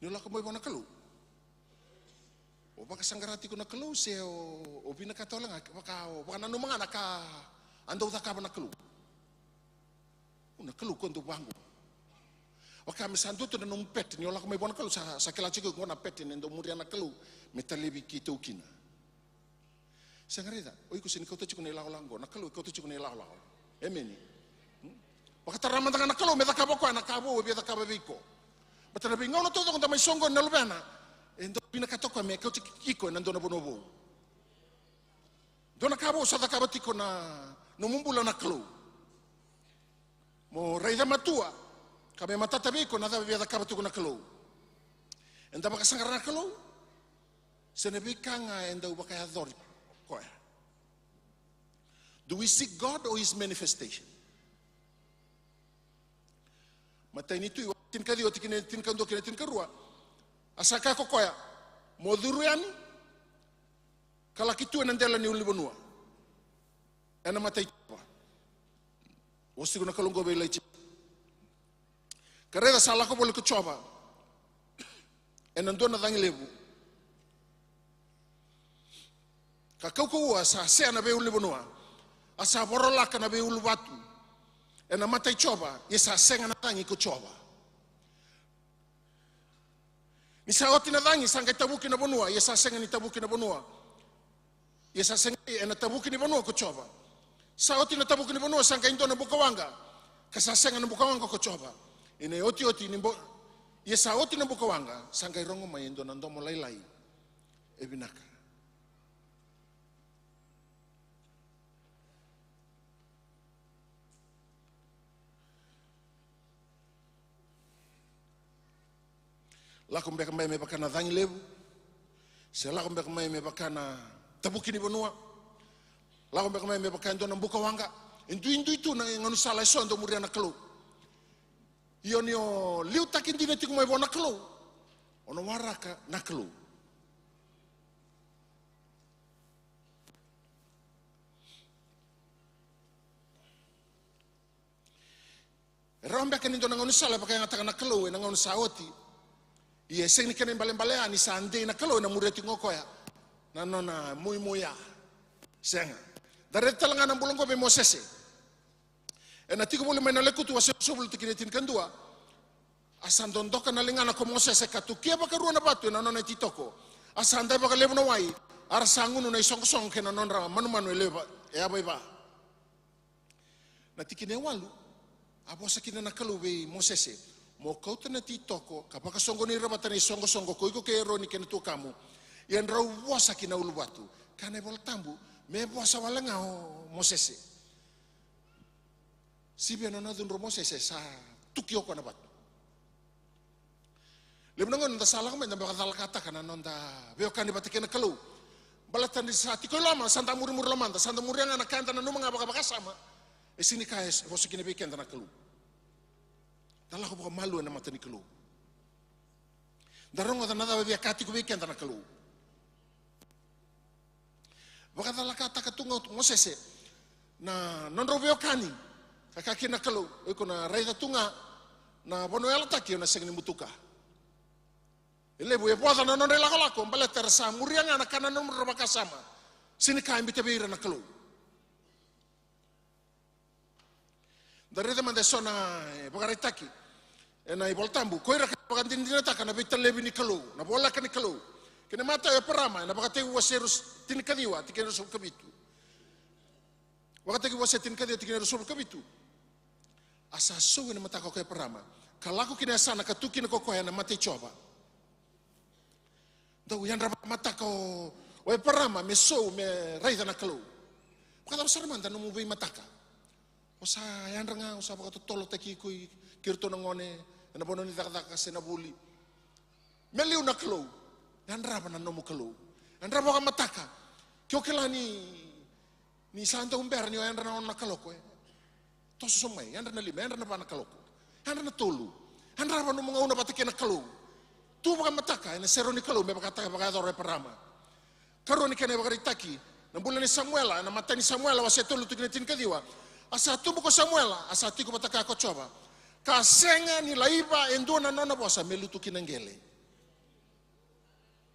Ni o lako mai vua na Kalou, o vakasaqara tiko na Kalou se o, o vinakata wale ga, vaka, o vakananuma ga na ka a dau cakava na Kalou. O na Kalou ko dau vaqo. Vaka me sa dua tu na nomu pattern, ni o lako mai vua na Kalou, sa, sa kila tiko qo na pattern e dau muria na Kalou me talevi keitou kina. Sega, raica, o iko sega ni kauta tiko na ilakolako qo, na Kalou e kauta tiko na ilakolako. Emeni. Hmm? Vakatara mada ga na Kalou me cakava o koya na ka vou e via cakava vei iko. Baleta na veigauna taucoko da mai soqoni na luvena, e dau vinakata o koya me kauta iko ena dua na vanua vou. Dua na ka vou sa cakava tiko na nomu bula na Kalou. Mo raica matua, ka me matata vei iko na cava e via cakava tiko na Kalou. Eda vakasaqara na Kalou, se na veika ga e dau vakayacori koya. Do we seek God or his manifestation? Matai ni Tui, wase tinikaciwa, tikina e tinikadua kei na tinikarua. A sa kaya ko koya, mo curu yani, ka laki tu ena dela ni ulunivanua. Ena mata i Jiova. Vosa tiko na Kalou oqo vei Ilaija. Ka raica sa lako voli ko Jiova ena dua na cagi levu. Ka kaukauwa sa sea na veiulunivanua. A sa vorolaka na veiuluvatu. Ena mata i Jiova, ia sa sega na cagi ko Jiova. Ni sa oti na cagi, sa qai tavuki na vanua, ia sa sega ni tavuki na vanua. Ia sa sega, ena tavuki ni vanua ko Jiova. Sa oti na tavuki ni vanua, sa qai dua na bukawaqa, ka sa sega na bukawaqa ko Jiova. Ena iotioti ni bu-, ia sa oti na bukawaqa, sa qai rogo mai e dua na domo lailai e vinaka. Lako beka mai me vaka na cagi levu, se lako beka mai me vaka na tavuki ni vanua, lako beka mai me vaka e dua na bukawaqa. E duidui tu na gaunisala eso dau muria na Kalou. Io, ni o liutaki dina tiko mai vua na Kalou, o na waraka na Kalou. E rawa beka ni dua na gaunisala e vakayagataka na Kalou ena gauna sa oti. Ia e sega ni kena ibalebale ya ni sa dei na Kalou ena muria tiko ga o koya na nona muimui ya. Sega. Da raica tale ga na bula oqo vei Mosese. Ena tiko voli mai na Lekutu wase ruasagavulu tikina e tinikadua. A sa dodoka na ligana ko Mosese ka tukia vakarua na vatu ena nona ititoko. A sa dai vakalevu na wai, a ra sa gunu na isoqosoqo kei na nodra manumanu e levu, e yavaiva. Na tikina e walu, a vosa kina na Kalou vei Mosese, mo kauta na ititoko ka vakasoqoni ira vata na isoqosoqo ko iko kei Eroni kei na tuakamu. Ia drau vosa ki na uluvatu. Kaya na iVola Tabu, me vosa wale ga o Mosese. Sivia na nona cudru o Mosese, sa tuki o koya na vatu. Levu na gauna da sa lako mai da vakacalakataka na noda veiwekani vata kei na Kalou. Baleta ni sa tiko i loma, sa da murimuri lomada, sa da muria ga na ka eda nanuma ga vakavakasama. E sega ni ka e vosa kina vei keda na Kalou. Da lako vakamalua ena mata ni Kalou. Da rogoca na cava e via kaya tiko vei keda na Kalou. Vakacalakataka tu ga o Mosese na nodrau veiwekani. Ka kaya kina na Kalou, o iko na raica tu ga na vanua yalataki, au na sega ni butuka. E levu e voca na nodra ilakolako, baleta era sa muria ga na ka nanuma, ra vakasama. Sega ni ka e biuta vei ira na Kalou. Da raica mada eso na, e, vakaraitaki ena iVola Tabu. Ko ira ka vakadinadinataka na veitalevi ni Kalou, na voleka ni Kalou. Kei na imatai o Eparama, ena Vakatekivu wase rus-, tinikaciwa, tikina e ruasagavulu ka vitu. Vakatekivu wase tinikaciwa, tikina e ruasagavulu ka vitu. A sa sou ena mataka ko Eparama, ka lako ki na yasana ka tu kina ko koya ena mata i Jiova. Dau yadra vakamataka o, o Eparama me sou, me raica na Kalou. Vakacava sara mada nomu veimataka? O sa yadra ga, o sa vakatotolotaki iko i, kei iratou na gone ena vanua ni cakacaka se na vuli. Me liu na Kalou. Yadrava na nomu Kalou. Yadrava vakamataka. Ke o kila ni Ni sa dau bera ni o yadra na ono na kaloko, e. Toso sobu mai, yadra na lima, yadra na va na kaloko. Yadra na tolu. Yadrava nomu gauna vata kei na Kalou. Tu vakamataka ena serau ni Kalou me vakataka vakayacora o Eparama. Karua ni kena ivakaraitaki, na bula nei Samuela, ena imatai ni Samuela, wase tolu, tikina tinikaciwa. A sa tubu ko Samuela, a sa tiko vata kaya ko Jiova. Ka sega ni laiva e dua na nona vosa me lutu ki na qele.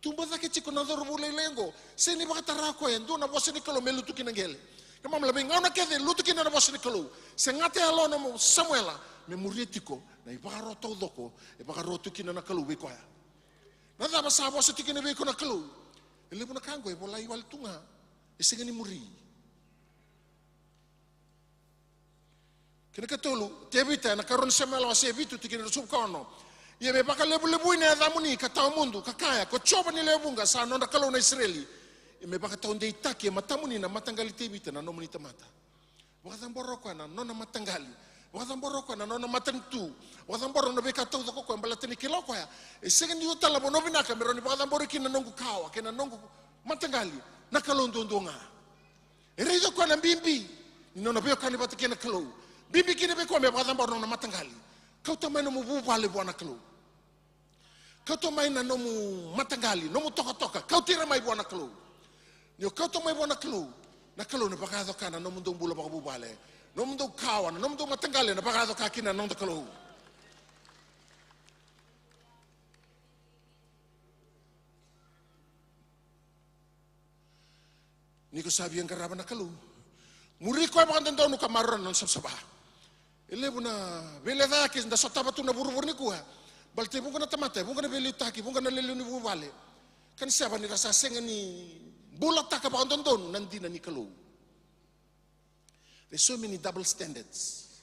Tubu cake tiko na cauravou lailai oqo, sega ni vakatara o koya e dua na vosa ni Kalou me lutu ki na qele. Keimami laiva, veigauna kece e lutu kina na vosa ni Kalou. Segata e yalo o Samuela me muria tiko na ivakaro taucoko e vakaro tu kina na Kalou vei koya. Na cava sa vosa tiko kina vei iko na Kalou? E levu na ka oqo e volai wale tu ga, e sega ni muri. Kena ikatolu, Tevita, ena ikarua ni Samuela wase vitu, tikina ruasagavulu ka ono. Ia me vakalevulevui na yacamuni ka tawa mudu, ka kaya, ko Jiova ni lewe vuqa sa nodra Kalou na Isireli. Ia me vakataudeitaki e matamuni na mataqali Tevita na nomuni tamata. Vakacabora o koya na nona mataqali. Vakacabora o koya na nona matanitu. Vakacabora na veika taucoko o koya, baleta ni kila o koya, e sega ni dua tale na vanua vinaka me rawa ni vakacabori kina na noqu kawa kei na noqu mataqali, na Kalou duadua ga. E raica o koya na bibi ni nona veiwekani vata kei na Kalou. Bibi kina vei koya me vakacabora na nona mataqali. Kauta mai nomu vuvale vua na Kalou. Kauta mai na nomu mataqali, nomu tokatoka, kauti ira mai vua na Kalou. Ni o kauta mai vua na Kalou, na Kalou na vakayaco ka na nomudou bula vakavuvale. Nomudou kawa, na nomudou mataqali na vakayaco ka kina na noda Kalou. Ni ko sa via qarava na Kalou, muri koya vakadodonu ka maroroya na nona savasava. E levu na veilecayaki da sotava tu na vuravura nikua. Baleta e vuqa na tamata, e vuqa na veiliutaki, vuqa na lewe ni vuvale, ka ni seva ni ra sa sega ni bulataka vakadodonu na dina ni Kalou. There's so many double standards.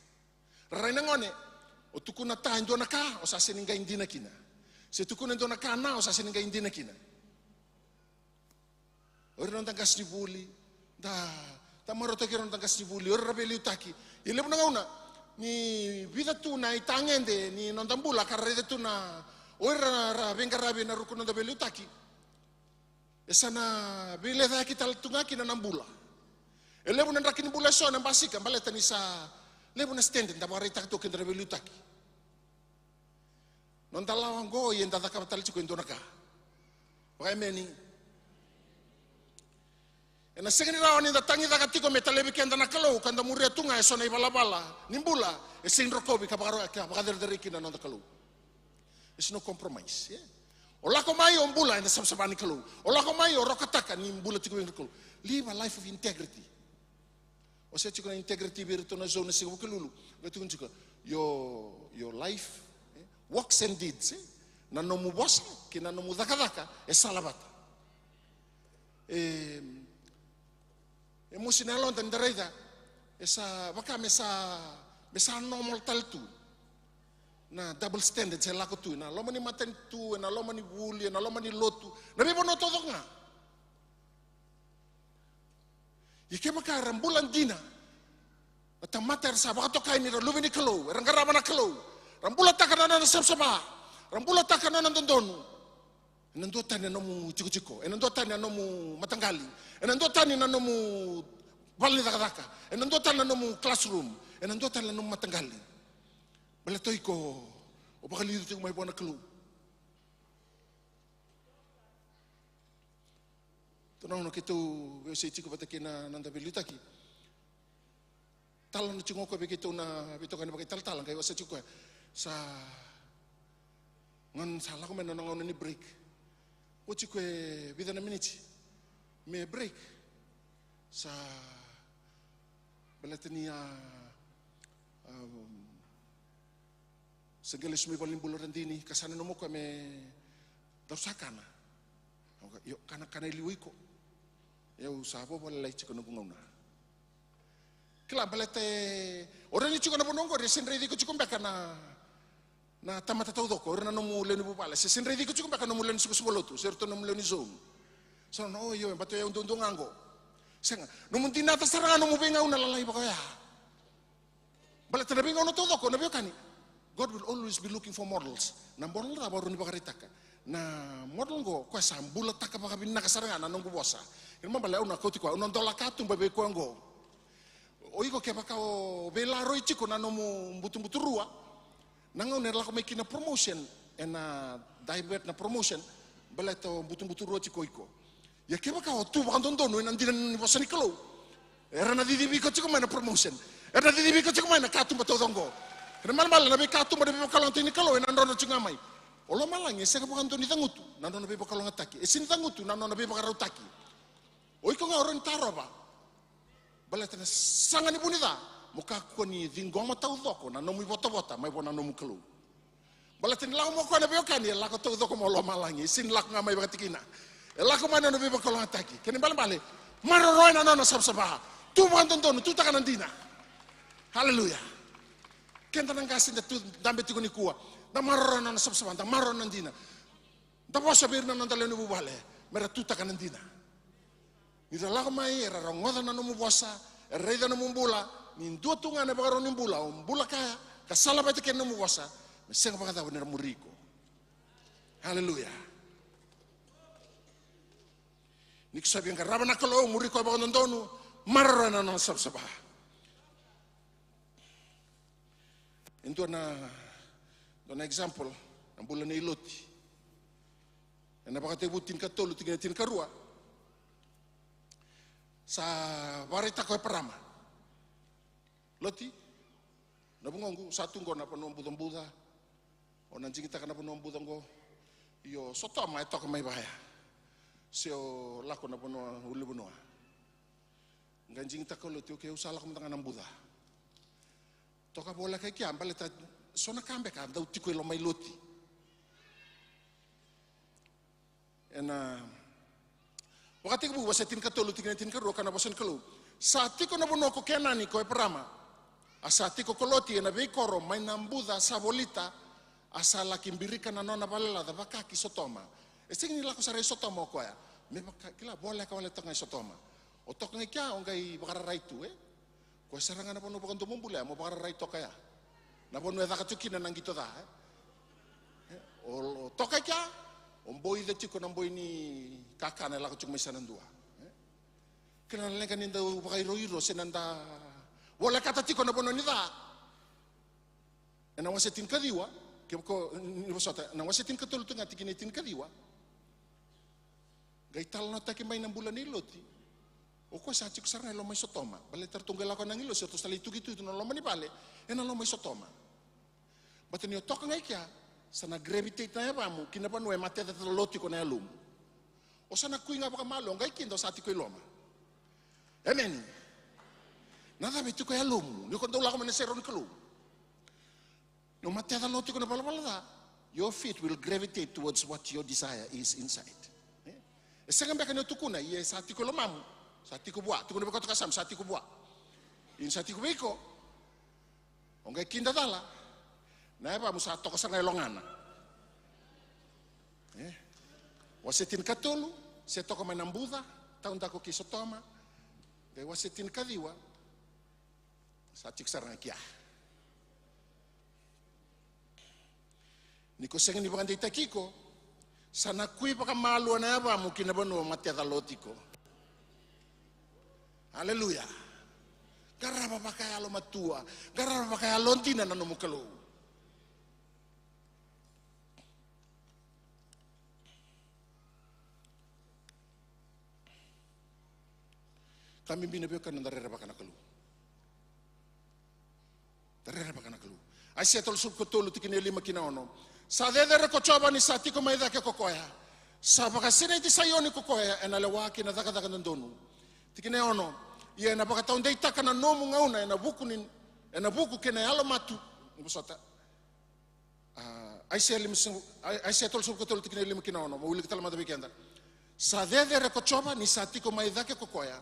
Ra rai na gone, o tukuna ta e dua na ka, o sa sega ni qai dina kina. Se tukuna e dua na ka na, o sa sega ni qai dina kina. O ira na noda qasenivuli, da, da marautaki ira na noda qasenivuli, o ira ra veiliutaki. Ia levu na gauna, ni vica tu na itagede ni noda bula, ka ra raica tu na, o ira ra veiqaravi ena ruku ni noda veiliutaki. E sa na veilecayaki tale tu ga kina na bula. E levu na draki ni bula eso na basika, baleta ni sa levu na standard da vakaraitaka tu keda na veiliutaki. Noda lawa oqo ia eda cakava tale tiko e dua na ka. Vakaemeni. Ena sega ni rawa ni da tagicaka tiko me talevi keda na Kalou, ka da muria tu ga eso na ivalavala ni bula e sega ni rokovi ka vakaro-, ka vakacerecerei kina na noda Kalou. There's no compromise, yeah? O lako mai o bula ena savasava ni Kalou. O lako mai o rokataka ni bula tiko vei Kalou. Live a life of integrity. O se tiko na integrity vei iratou na zone na siga Vukelulu. Vei tukuni tiko, your, your life, eh, works and deeds, eh? Na nomu vosa kei na nomu cakacaka e salavata. E, e mosi na yaloda ni da raica, e sa vaka me sa, me sa normal tale tu na double standards e lako tu ena loma ni matanitu, ena loma ni vuli, ena loma ni lotu, na veivanua taucoko ga. Ia kevaka era bula dina na tamata era sa vakatokai ni ra luve ni Kalou, era qarava na Kalou, ra bulataka na nona savasava, ra bulataka na nona dodonu, ena dua tani na nomu tikotiko, ena dua tani na nomu mataqali, ena dua tani na nomu vale ni cakacaka, ena dua tani na nomu classroom, ena dua tani na nomu mataqali. Baleta o iko o vakaliuci tiko mai vua na Kalou. Tou na gauna keitou veiwasei tiko vata kei na noda veiliutaki. Talanoa tiko ga o koya vei keitou na veitokani vakaitalatala, qai wasea tiko o koya. Sa gauna sa lako mai na nona gauna ni break. Oti tiko e vica na miniti me break. Sa baleta ni a, a, sa qai lesu mai valenibula o Radini, ka sa nanuma o koya me dau sa kana. Au kaya, io, kana, kana e liu o iko. Au sa vovo lailai tiko na noqu gauna. Kila baleta e, o ira ni tiko na vanua oqori e sega ni raici iko tiko beka na, na tamata taucoko, o ira na nomu lewe ni vuvale, se sega ni raici iko tiko beka na nomu lewe ni soqosoqo lotu, se iratou na nomu lewe ni zone. Sa na, o io, e bata o yau duadua ga oqo. Sega, nomu dinata sara ga nomu veigauna lalai vaka oya. Baleta na veigauna taucoko, na veiwekani, God will always be looking for models. Na model cava au rawa ni vakaraitaka? Na model oqo, koya sa bulataka vakavinaka sara ga na noqu vosa. Kena ibalebale au na kauti koya, au na dola katuba vei koya oqo. O iko kevaka o veilaroi tiko na nomu butubuturua, na gauna e lako mai kina promotion, ena divert na promotion, baleta o butubuturua tiko o iko. Ia kevaka o tu vakadodonu ena dina ni vosa ni Kalou, era na cicivi iko tiko mai na promotion. Era na cicivi iko tiko mai na katuba taucoko oqo. Kena ibalebale na veikatuba, na veivakalougatataki ni Kalou ena drodro tiko ga mai. O lomalagi e sega vakadua ni cagutu na nona veivakalougatataki. E sega ni cagutu na nona veivakarautaki. O iko ga o rawa ni tarova. Baleta na sasaga ni vu ni ca, mo kakua ni ciqoma taucoko na nomu ivotavota mai vua na nomu Kalou. Baleta ni lako mai o koya na veiwekani, e lako taucoko mai o lomalagi, e sega ni lako ga mai vakatikina. E lako mai na nona veivakalougatataki. Kena ibalebale, maroroya na nona savasava. Tu vakadodonu, tutaka na dina. Haleluya. Keda na qase da tu, dabe tiko nikua, da maroroya na nona savasava, da maroroya na dina. Da vosa vei ira na noda lewe ni vuvale me ra tutaka na dina. Ni ra lako mai, era rogoca na nomu vosa, era raica nomu bula. Ni dua tu ga na ivakarau ni bula o bula kaya, ka salavata kei na nomu vosa, me sega vakacava ni ra muri iko. Haleluya. Ni ko sa via qarava na Kalou, muri koya vakadodonu, maroroya na nona savasava. E dua na, dua na example, na bula nei Loti. Ena Vakatekivu tinikatolu, tikina tinikarua. Sa vakaraitaka o Eparama. Loti, na vugoqu, sa tu qo na vanua bucabuca. O na jigitaka na vanua buca qo. Io, Sotoma e toka mai vaya. Se o lako na vanua ulunivanua. Qai jigitaka o Loti, okay, au sa lako mada ga na buca. Toka voleka i kea, baleta so na ka beka a dau tiko e loma i Loti. Ena Vakatekivu wase tinikatolu tikina e tinikarua, ka na vosa ni Kalou. Sa tiko na vanua ko Kenani ko Eparama. A sa tiko ko Loti ena veikoro mai na buca sa volita, a sa laki birika na nona valelaca vaka ki Sotoma. E sega ni lako sara i Sotoma o koya. Me vaka, kila, voleka wale toka ga i Sotoma. O toka ga i kea o qai vakararai tu, e? Koya sara ga na vanua vakadomobula ya mo vakararai toka ya. Na vanua e caka tiko kina na qito ca, e? E, o, o toka i kea, o boica tiko na boi ni kakana e lako tiko mai sa na dua. E? Kila na leqa ni dau vakairoiro se na da volekata tiko na vanua ni ca. Ena wase tinikaciwa, ke ko, ni vosota, na wase tinikatolu tu ga tikina e tinikaciwa. Qai talanoataki mai na bula nei Loti. O koya sa tiko sara ga e loma i Sotoma. Baleta ratou qai lako na agilosi, ratou sa lai tukituki tu na loma ni vale, ena loma i Sotoma. Baleta ni o toka ga i kea, sa na gravitate na yavamu ki na vanua e mateca tale tiko na yalomu. O sa na kui ga vakamalua, o qai kida o sa tiko i loma. Emeni. Na cava e tiko e yalomu ni ko dau lako mai na serau ni Kalou? Ni o mateca lo tiko na valavala ca, your feet will gravitate towards what your desire is inside. E? E sega beka ni o tukuna, ia e sa tiko e lomamu, sa tiko vua, tukuna vei koya toka yasamu, sa tiko vua. Ia ni sa tiko vei iko, o qai kida cala, na yavamu sa toka sara ga e logana. E? Wase tinikatolu, se toka mai na buca, taudaku ki Sotoma, qai wase tinikaciwa, sa tiko sara ga i kea. Ni ko sega ni vakadeitaki iko, sa na kui vakamalua na yavamu ki na vanua mateca lo tiko. Aleluya. Qarava vakayalomatua, qarava vakayalodina na nomu Kalou. Ka bibi na veiwekani, da rerevaka na Kalou. Da rerevaka na Kalou. Aisea tolusagavulu ka tolu, tikina e lima ki na ono. Sa cecere ko Jiova ni sa tiko mai cake ko koya. Sa vakasinaiti Saioni ko koya, ena lewa kei na cakacaka dodonu. Tikina e ono. Ia ena vakataudeitaka na nomu gauna ena vuku ni, ena vuku kei na yalomatu. Ni vosota. A, Aisea lima, Ai-, Aisea tolusagavulu ka tolu, tikina e lima ki na ono, mo wilika tale mada vei keda. Sa cecere ko Jiova ni sa tiko mai cake ko koya.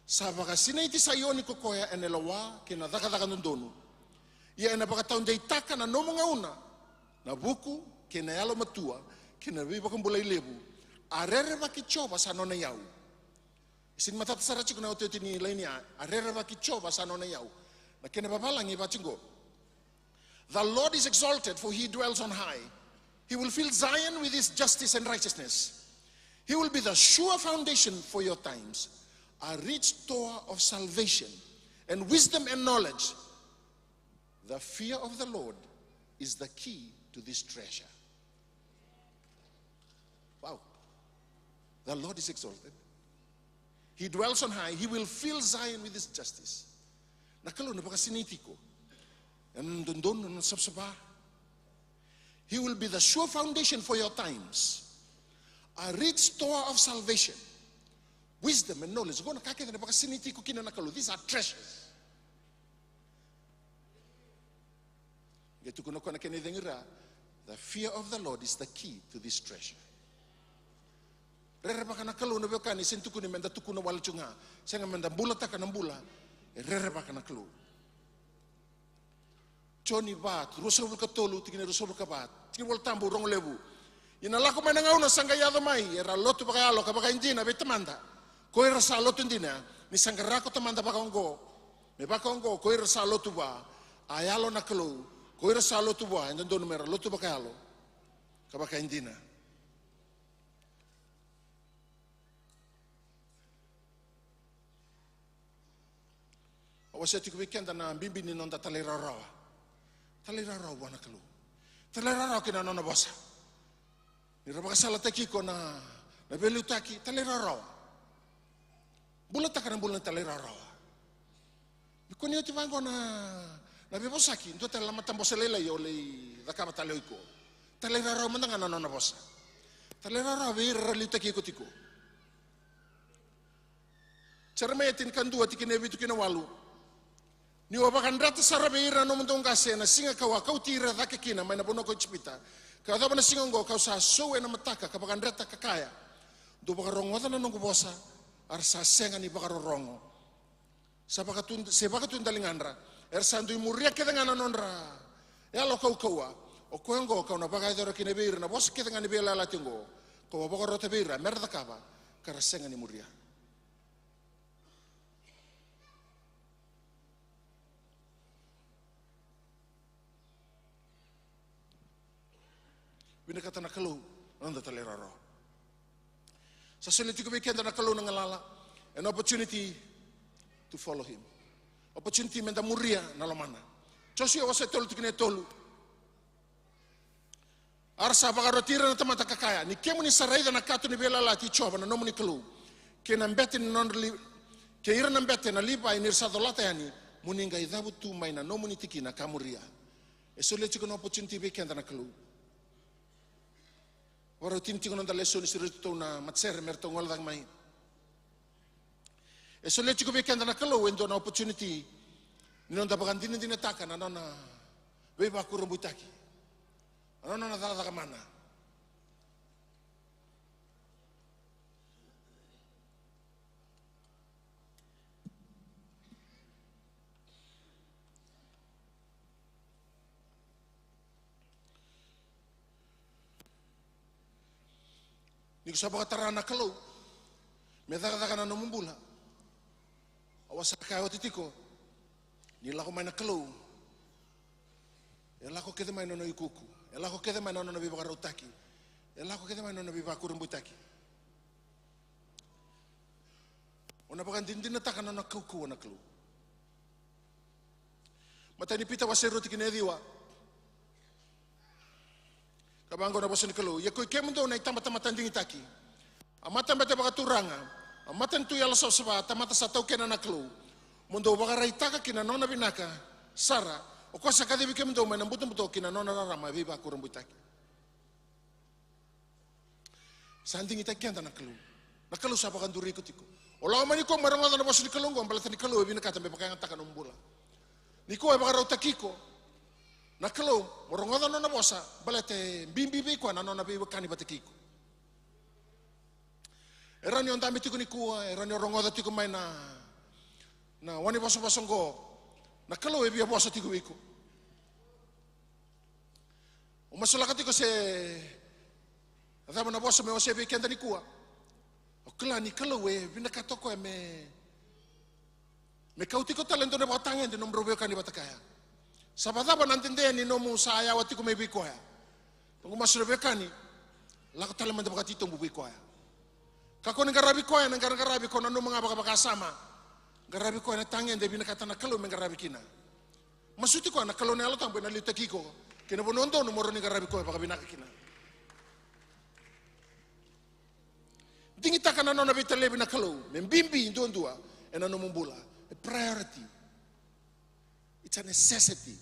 Sa vakasinaiti Saioni ko koya ena lewa kei na cakacaka dodonu. Ia ena vakataudeitaka na nomu gauna, na vuku, kei na yalomatua, kei na veivakabulai levu. A rerevaki Jiova sa nona iyau. Sega ni matata sara tiko na iotioti ni laini ya, a rerevaki Jiova sa nona iyau. Na kena vavalagi e vaka tiko qo. The Lord is exalted, for he dwells on high. He will fill Zion with his justice and righteousness. He will be the sure foundation for your times, a rich store of salvation and wisdom and knowledge. The fear of the Lord is the key to this treasure. Wow. The Lord is exalted. He dwells on high. He will fill Zion with his justice. Na Kalou na vakasinaiti iko ena dodonu, na savasava. He will be the sure foundation for your times. A rich store of salvation, wisdom and knowledge. Qo na ka kece na vakasinaiti iko kina na Kalou. These are treasures. Qai tukuna o koya na kena icegu ra, the fear of the Lord is the key to this treasure. Rerevaka na Kalou na veiwekani, sega ni tukuni meda tukuna wale tu ga, sega meda bulataka na bula, e rerevaka na Kalou. Joni va, ruasagavulu ka tolu, tikina e ruasagavulu ka va, tikina Volatabu rogo levu. Ia na lako mai na gauna sa qai yaco mai, era lotu vakayalo ka vakaidina vei Tamada ko ira sa lotu dina, ni sa qara ko Tamada vakaoqo. Me vakaoqo ko ira sa lotu vua, a yalo na Kalou, ko ira sa lotu vua, e dodonu mera lotu vakayalo ka vakaidina. Au wasea tiko vei keda na bibi ni noda talairawarawa. Talairawarawa vua na Kalou. Talairawarawa kina nona vosa. Ni ra vakasalataki iko na, na veiliutaki, talairawarawa. Bulataka na bula ni talairawarawa. Ni ko ni oti vaqo na, na veivosaki, dua tale na matabose lailai o lai cakava tale o iko. Talairawarawa mada ga na nona vosa. Talairawarawa vei ira ra liutaki iko tiko. Jeremaia tinikadua, tikina e vitu kei na walu. Niu a vakadreta sara vei ira na nomudou qase ena siga kau a kauti ira cake kina mai na vanua ko Ijipita. Ka yacova na siga oqo kau sa sou ena mataka ka vakadreta ka kaya, Dou vakarogoca na noqu vosa, a ra sa sega ni vakarorogo. Sa vakatu, se vakatu e daligadra, era sa dui muria kece ga na nodra yalo kaukauwa. O koya oqo kau na vakayacora kina vei ira na vosa kece ga ni veiyalayalati oqo kau a vakarota vei ira me ra cakava, ka ra sega ni muria. Vinakata na Kalou na noda talairawarawa. Sa solia tiko vei keda na Kalou na galala, an opportunity to follow him. Opportunity me da muria na lomana. Josua wase tolu tikina e tolu. A ra sa vakaroti ira na tamata ka kaya, ni kemuni sa raica na kato ni veiyalayalati i Jiova na nomuni Kalou, kei na bete ni nodra li, kei ira na bete na Livai ni ra sa colata yani, mo ni qai cavutu mai na nomuni tikina ka muria. E solia tiko na opportunity vei keda na Kalou. Vakarautini tiko na noda lesoni, sureti ratou na matasere me ratou gole cake mai. E solia tiko vei keda na Kalou e dua na opportunity ni noda vakadinadinataka na nona veivakurabuitaki, na nona cakacaka mana. Ni ko sa vakatara na Kalou me cakacaka na nomu bula, au a sa kaya oti tiko, ni lako mai na Kalou, e lako kece mai na nona ikuku, e lako kece mai na nona veivakarautaki, e lako kece mai na nona veivakurabuitaki. O na vakadinadinataka na nona kaukauwa na Kalou. Matai ni Pita wase rua tikina e ciwa. Ka vaqo na vosa ni Kalou: Ia koi kemudou na itabatamata digitaki, a matabete vakaturaga, a matanitu yalosavasava, a tamata sa taukena na Kalou, mo dou vakaraitaka kina na nona vinaka sara, o koya sa kacivi kemudou mai na butobuto ki na nona rarama veivakurabuitaki. Sa digitaki keda na Kalou. Na Kalou sa vakaduri iko tiko. O lako mai nikua mo rogoca na vosa ni Kalou oqo, baleta ni Kalou e vinakata me vakayagataka nomu bula. Nikua e vakarautaki iko na Kalou mo rogoca na nona vosa, baleta e bibi vei koya na nona veiwekani vata kei iko. E rawa ni o dabe tiko nikua, e rawa ni o rogoca tiko mai na, na wani vosavosa oqo. Na Kalou e via vosa tiko vei iko. O masulaka tiko se a cava na vosa me wasea vei keda nikua. O kila ni Kalou e vinakata o koya me, me kau tiko tale e dua na vakatagede nomudrau veiwekani vata kaya. Sa vakacava na dede ni nomu sa yawa tiko mai vei koya? Noqu masu na veiwekani, lako tale mada vakatitobu vei koya. Kakua ni qaravi koya ena qaraqaravi ko nanuma ga vakavakasama. Qaravi koya ena tagede e vinakata na Kalou me qaravi kina. Masuti koya na Kalou na Yalo Tabu ena liutaki iko ki na vanua donu mo rawa ni qaravi koya vakavinaka kina. Digitaka na nona veitalevi na Kalou me bibi duadua ena nomu bula. A priority. It's a necessity.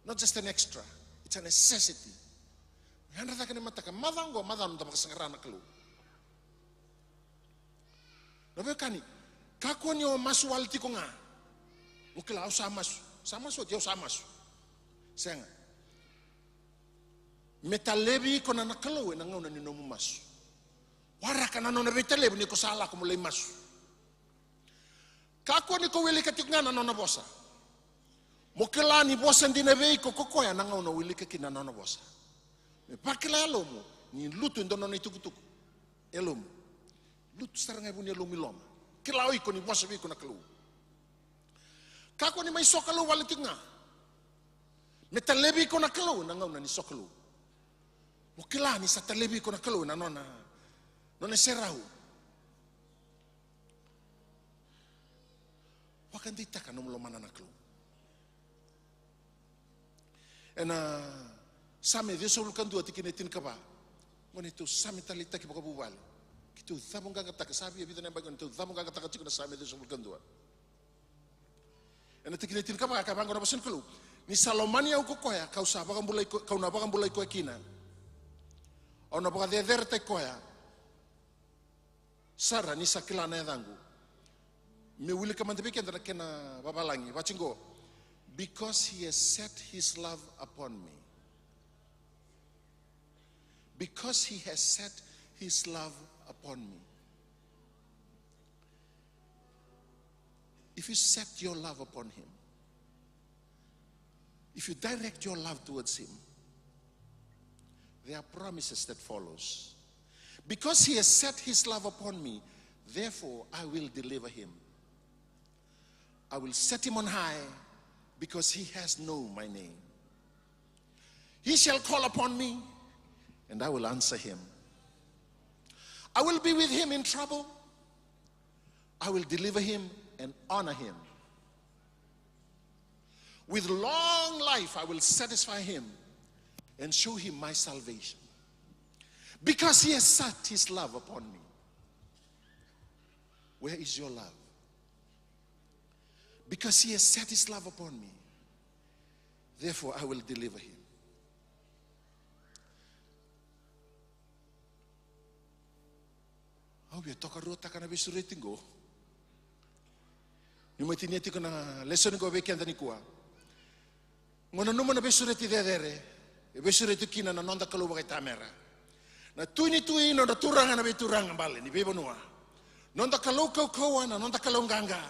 Not just an extra. It's a necessity. Yadra cake ni mataka, macawa oqo, macawa noda vakasaqara na Kalou. Na veiwekani, kakua ni o masu wale tiko ga. O kila, au sa masu. Sa masu oti, au sa masu. Sega. Me talevi iko na, na Kalou ena gauna ni nomu masu. Waraka na nona veitalevi ni ko sa lako mo lai masu. Kakua ni ko wilika tiko ga na nona vosa. Mo kila ni vosa dina vei iko ko koya na gauna o wilika kina na nona vosa. Me vakila e yalomu ni lutu e dua na nona itukutuku. E yalomu. Lutu sara ga e vu ni yalomu i loma. Kila o iko ni vosa vei iko na Kalou. Kakua ni mai sokalou wale tiko ga. Me talevi iko na Kalou ena gauna ni sokalou. Mo kila ni sa talevi iko na Kalou ena nona, nona iserau. Vakadeitaka nomu lomana na Kalou. Ena Same ciwasagavulu ka dua tikina e tinikava. Gone, tou same taleitaki vakavuvale. Keitou cavuqaqataka, sa via vica na yabaki gone, tou cavuqaqataka tiko na Same ciwasagavulu ka dua. Ena tikina e tinikava, ka vaqo na vosa ni Kalou: Ni sa lomani au ko koya, kau sa vakabulai ko, kau na vakabulai koya kina. Au na vakaceceretaki koya sara ni sa kila na yacaqu. Me wilika mada vei keda na kena vavalagi, vati qo: Because he has set his love upon me. Because he has set his love upon me. If you set your love upon him, if you direct your love towards him, there are promises that follows. Because he has set his love upon me, therefore I will deliver him. I will set him on high because he has known my name. He shall call upon me and I will answer him. I will be with him in trouble. I will deliver him and honor him. With long life I will satisfy him and show him my salvation. Because he has set his love upon me. Where is your love? Because he has set his love upon me, therefore I will deliver him. Au via tokaruataka na veisureti qo. Ni mai tinia tiko na lesoni qo vei keda nikua. Mo nanuma na veisureti cecere e veisureti kina na noda Kalou vakaitamera, na Tui ni tui, noda Turaga na veituraga, bale ni veivanua, noda Kalou kaukauwa, na noda Kalou qaqa,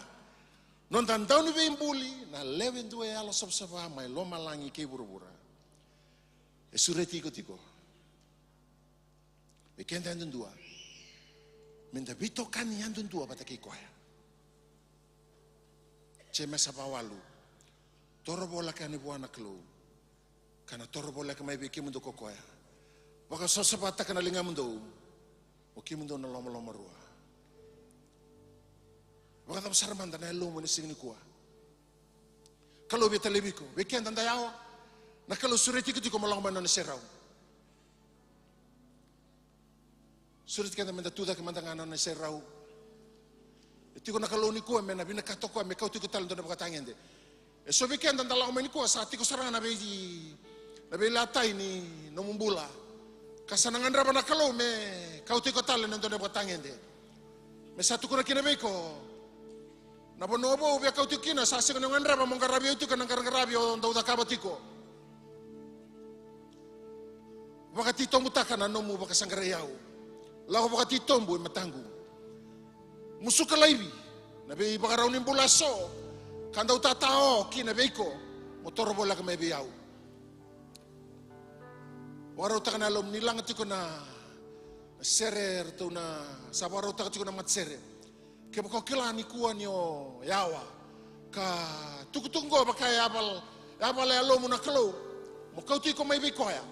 noda Dauniveibuli, na lewe dua e yalosavasava mai lomalagi kei vuravura. E sureti iko tiko. Vei keda yadudua, meda veitokani yadudua vata kei koya. Jemesa va walu. Toro voleka yani vua na Kalou, ka na toro voleka mai vei kemudou ko koya. Vakasavasavataka na ligamudou, o kemudou na lomalomarua. Vakacava sara mada na yalomu ena siga nikua? Kalou via talevi iko. Vei keda da yawa, na Kalou sureti iko tiko mo lako mai na nona iserau. Sureti keda meda tu cake mada ga na nona iserau. E tiko na Kalou nikua me na vinakata o koya me kauti iko tale e dua na ivakatagede. E so vei keda da lako mai nikua sa tiko sara ga na vei, na veilatai ni nomu bula, ka sa na gadreva na Kalou me kauti iko tale ena dua na ivakatagede. Me sa tukuna kina vei iko, na vanua vou via kauti iko kina sa sega ni o gadreva mo qaravi au tiko ena qaraqaravi o dau cakava tiko. Vakatitobutaka na nomu vakasaqarai au. Lako vakatitobu e mataqu. Musuka laivi na veivakarau ni bula eso ka dau tata o kina vei iko, mo toro voleka mai vei au. Vakarautaka na yalomu ni laga tiko na, na sere eratou na sa vakarautaka tiko na matasere. Kevaka o kila nikua ni o yawa ka tukutuku qo vaka e yavala, yavala e yalomu na Kalou mo kauti iko mai vei koya,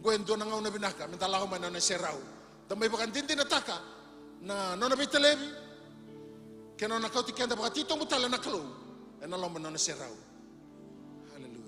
qo e dua na gauna vinaka meda lako mai na nona iserau. Da mai vakadinadinataka na nona veitalevi kei na nona kauti keda vakatitobu tale na Kalou ena loma ni nona iserau. Haleluya.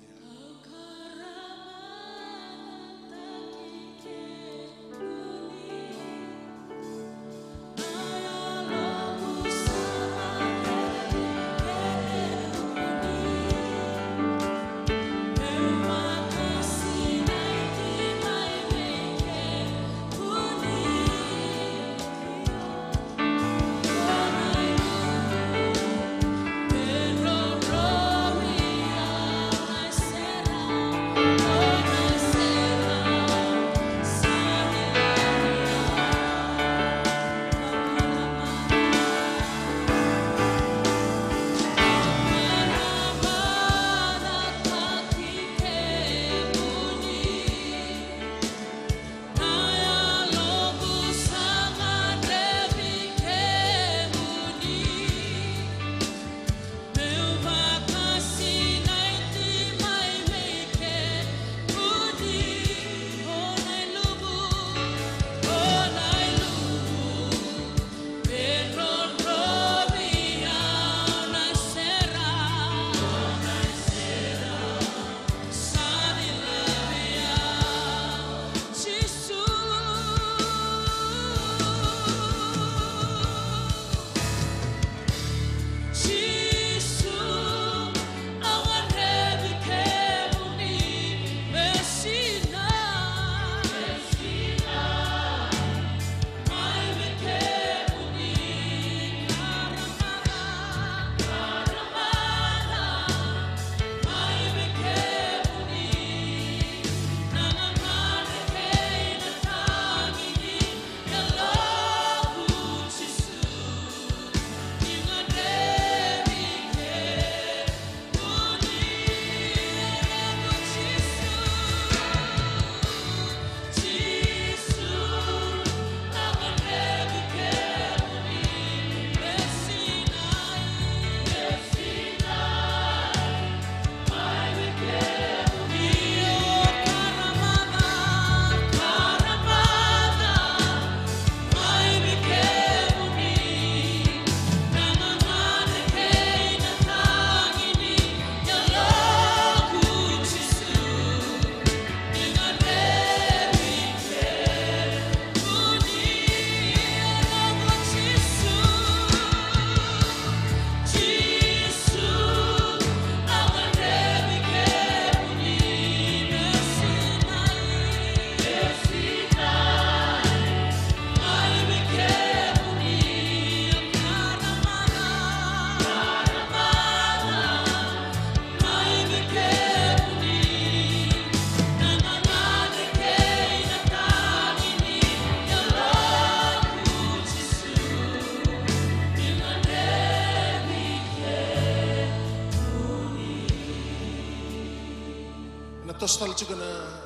Toso tale tiko na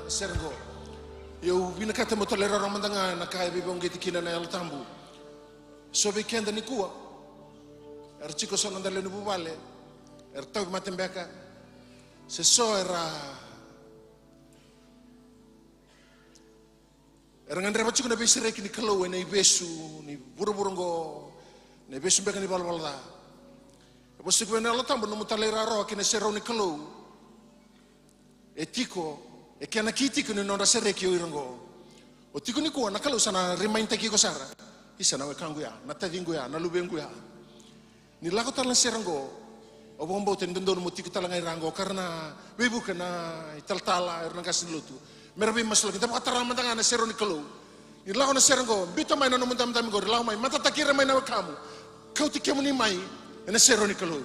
sere qo. Au vinakata mo talairawarawa mada ga na ka e veivauqeti kina na Yalo Tabu. So vei keda nikua era tiko so na noda lewe ni vuvale era tauvimate beka, se so era era gadreva tiko na veisereki ni Kalou ena ivesu ni vuravura oqo, na ivesu beka ni valavala ca. E vosa tiko vei na Yalo Tabu, nomu talairawarawa ki na iserau ni Kalou e tiko, e kena ki tiko ni nodra sereki o ira oqo. O tiko nikua, na Kalou sa na remind-taki iko sara. Isa, na wekaqu ya, na taciqu ya, na luvequ ya. Ni lako tale na sere oqo, au vakabauta ni dodonu mo tiko tale ga i ra oqo, ka ra na veivuke na italatala, era na qase ni lotu, me ra veimasulaki. Da vakatara mada ga na iserau ni Kalou. Ni lako na sere oqo, biuta mai na nomu damidami oqori, lako mai, matataki ira mai na wekamu. Kauti kemuni mai ena iserau ni Kalou.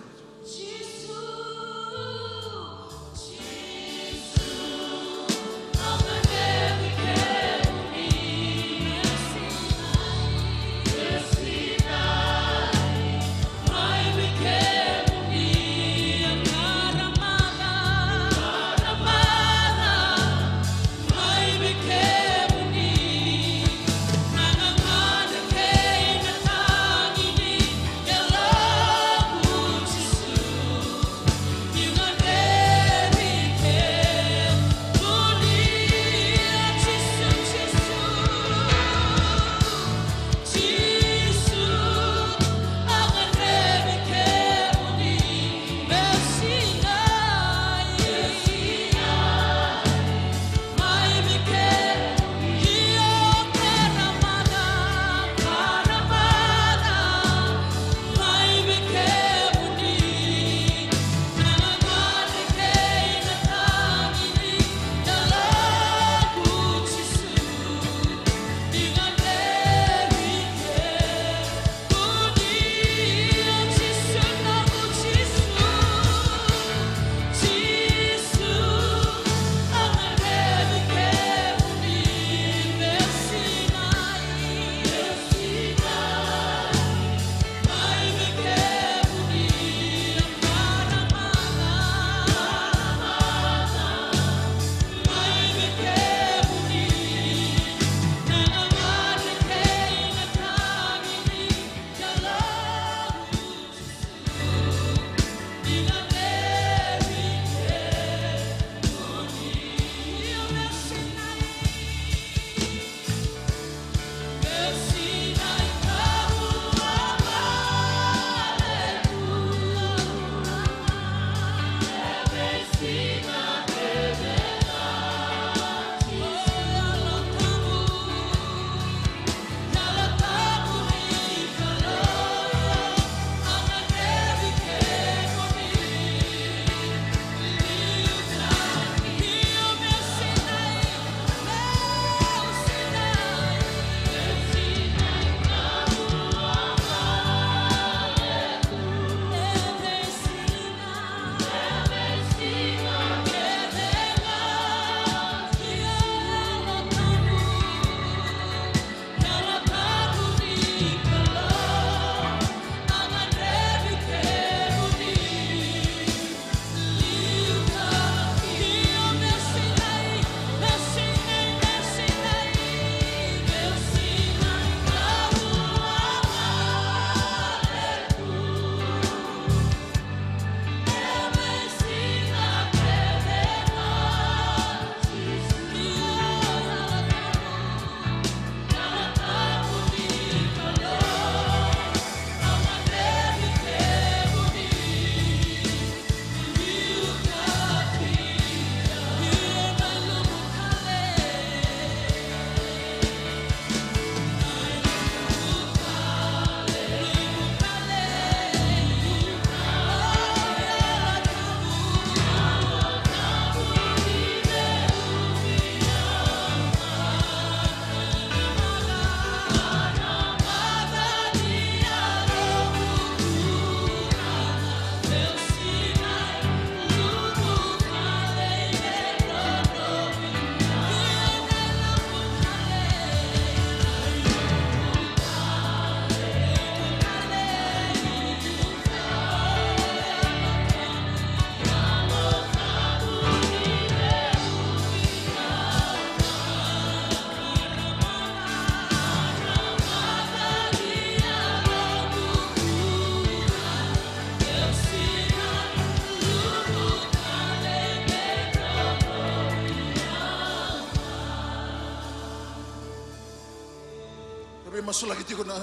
Masulaki tiko na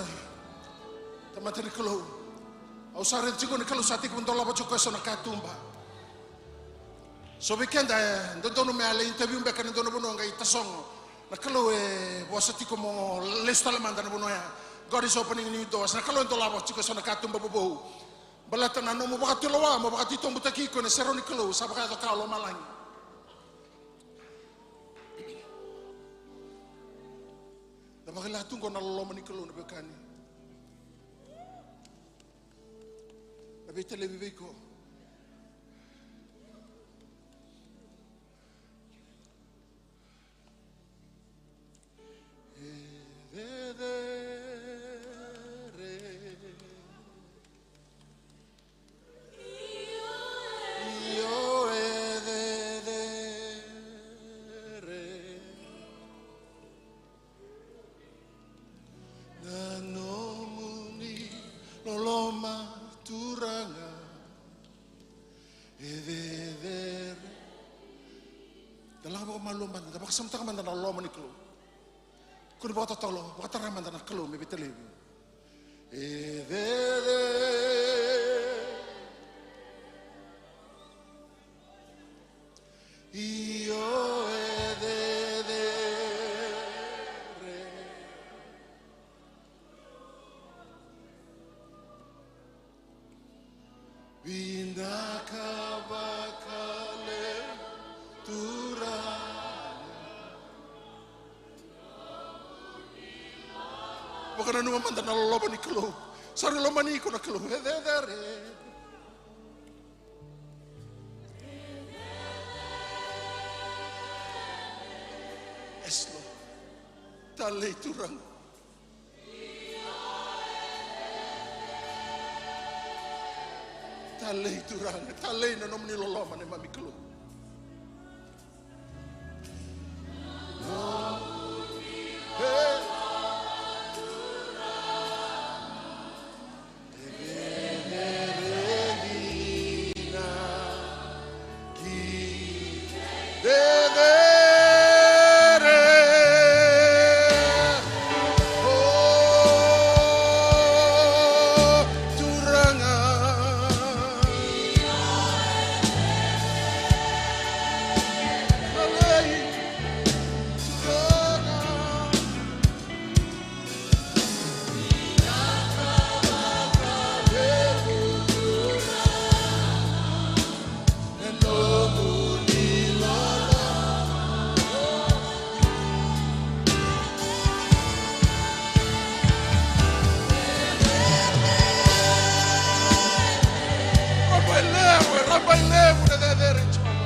tamata ni Kalou. Au sa raica tiko ni Kalou sa tekivu dolava tiko eso na katuba. So vei keda e dodonu me a lai interview beka na dua na vanua qai tasogo. Na Kalou e vosa tiko mo lesu tale mada na vanua ya. God is opening new doors. Na Kalou e dolava tiko eso na katuba vovou. Baleta na nomu vakatulewa mo vakatitobutaki iko ena serau ni Kalou sa vakayaco ka o lomalagi. Na vakila tu qo na loloma ni Kalou na veiwekani. Na veitalevi vei iko. E cecere. Io e cecere. Na nomuni loloma Turaga e cecere. Da lako vakamalua mada, da vakasamataka mada na loloma ni Kalou. Kua ni vakatotolo, vakatara mada na Kalou me veitalevi. E cecere. Io e cecere. Vinaka vakalevu Turaga. Vakananuma mada na loloma ni Kalou. Sa rui lomani iko na Kalou. E cecere. Yes, Lord. Talei Turaga. Talei Turaga, talei na nomuni loloma neimami Kalou. Rabailevu, e rabailevu na cecere i Jiova.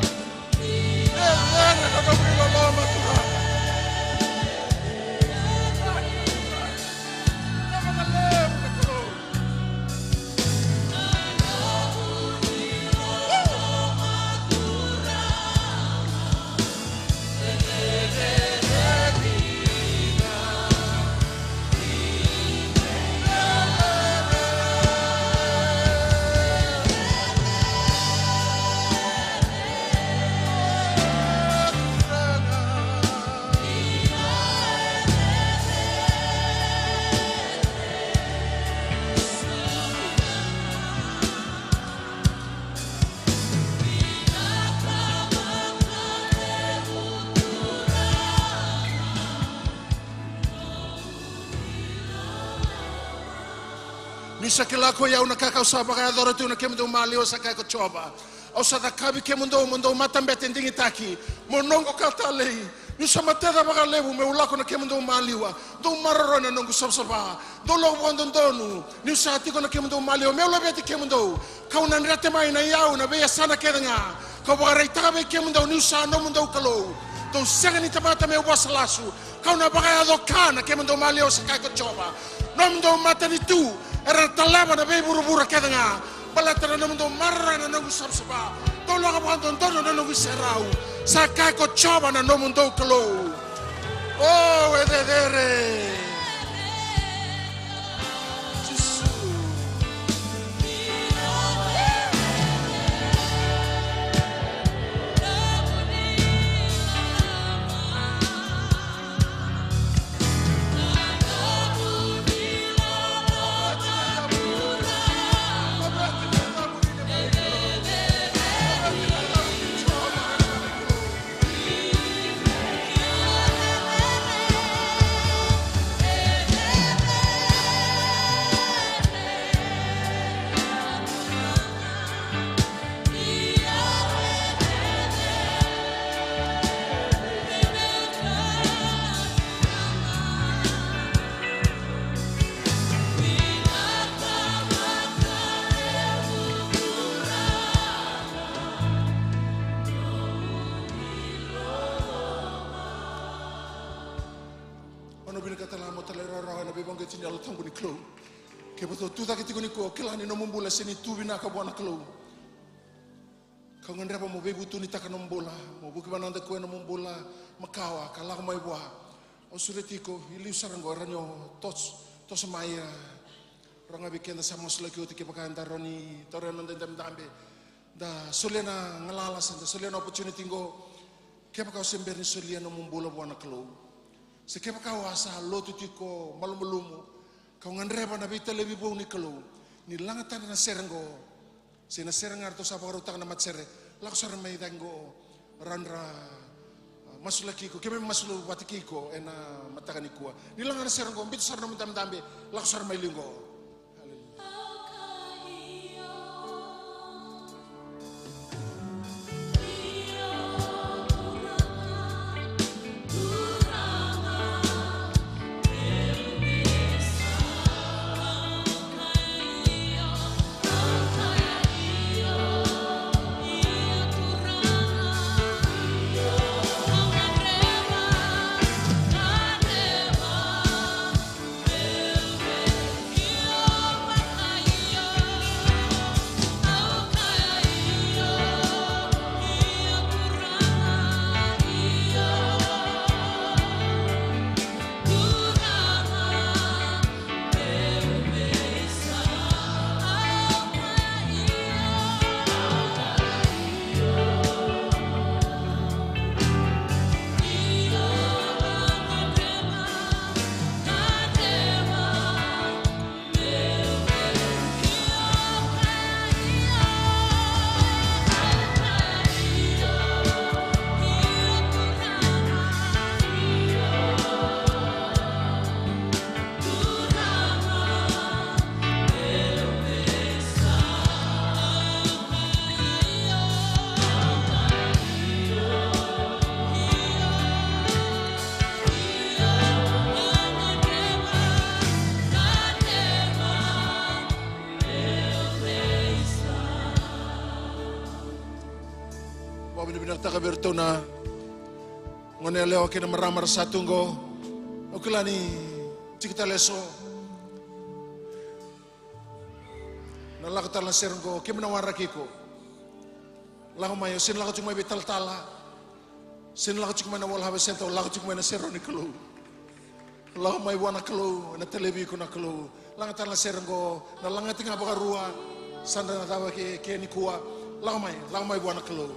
Cecere na nomuni loloma Turaga. Niu sa kila ko i au na ka kau sa vakayacora tu na kemudou maliwa, sa kaya ko Jiova. Au sa cakavi kemudou mo dou matabete digitaki, mo noqu ka talei. Niu sa mateca vakalevu meu lako na kemudou maliwa, dou maroroya na noqu savasava. Dou lako vakadodonu, niu sa tiko na kemudou maliwa meu laveti kemudou. Kau na drete mai na iyau na veiyasana kece ga. Kau vakaraitaka vei kemudou niu sa nomudou Kalou. Dou sega ni tamata meu vosa lasu. Kau na vakayaco ka na kemudou maliwa, sa kaya ko Jiova. Nomudou matanitu era na taleva na veivuravura kece ga. Baleta na nomudou maroroya na noqu savasava. Dou lako vakadodonu na noqu iserau, sa kaya ko Jiova na nomudou Kalou. O, e cecere. Jisu. Veivakauqeti ni Yalo Tabu ni Kalou. Kevaka o tu cake tiko nikua, o kila ni nomu bula e sega ni tu vinaka vua na Kalou. Kau gadreva mo veivutunitaka nomu bula, mo vuki vakavananca koya nomu bula makawa ka lako mai vua. Au sureti iko, i liu sara oqo, rawa ni o toso, toso mai, e, rawa ga vei keda sa masulaki oti, kevaka eda rawa ni taura na noda idabedabe. Da solia na galala se da solia na opportunity oqo. Kevaka o se bera ni solia nomu bula vua na Kalou, se kevaka o a sa lotu tiko malumalumu, kau gadreva na veitalevi vou ni Kalou ni lagatana na sere oqo. Se na sere ga ratou sa vakarautaka na matasere, lako sara mai cake oqo, rawa ni ra, a, masulaki iko, keimami masulaki vata kei iko ena mataka nikua. Ni laga na sere oqo, biuta sara nomu idabedabe, lako sara mai liu oqo. Hallelujah. Vakavinavinakataka vei iratou na gone yalewa kei na marama ra sa tu oqo. Au kila ni tiko tale eso na lako tale na sere oqo, keimami na waraki iko. Lako mai, o sega ni lako tiko mai veitalatala, sega ni lako tiko mai na World Harvest Centre, o lako tiko mai na sere ni Kalou. Lako mai vua na Kalou, ena talevi iko na Kalou. Laga tale na sere oqo, na lagati ga vakarua, sa dra na cava ke, ke nikua. Lako mai, lako mai vua na Kalou.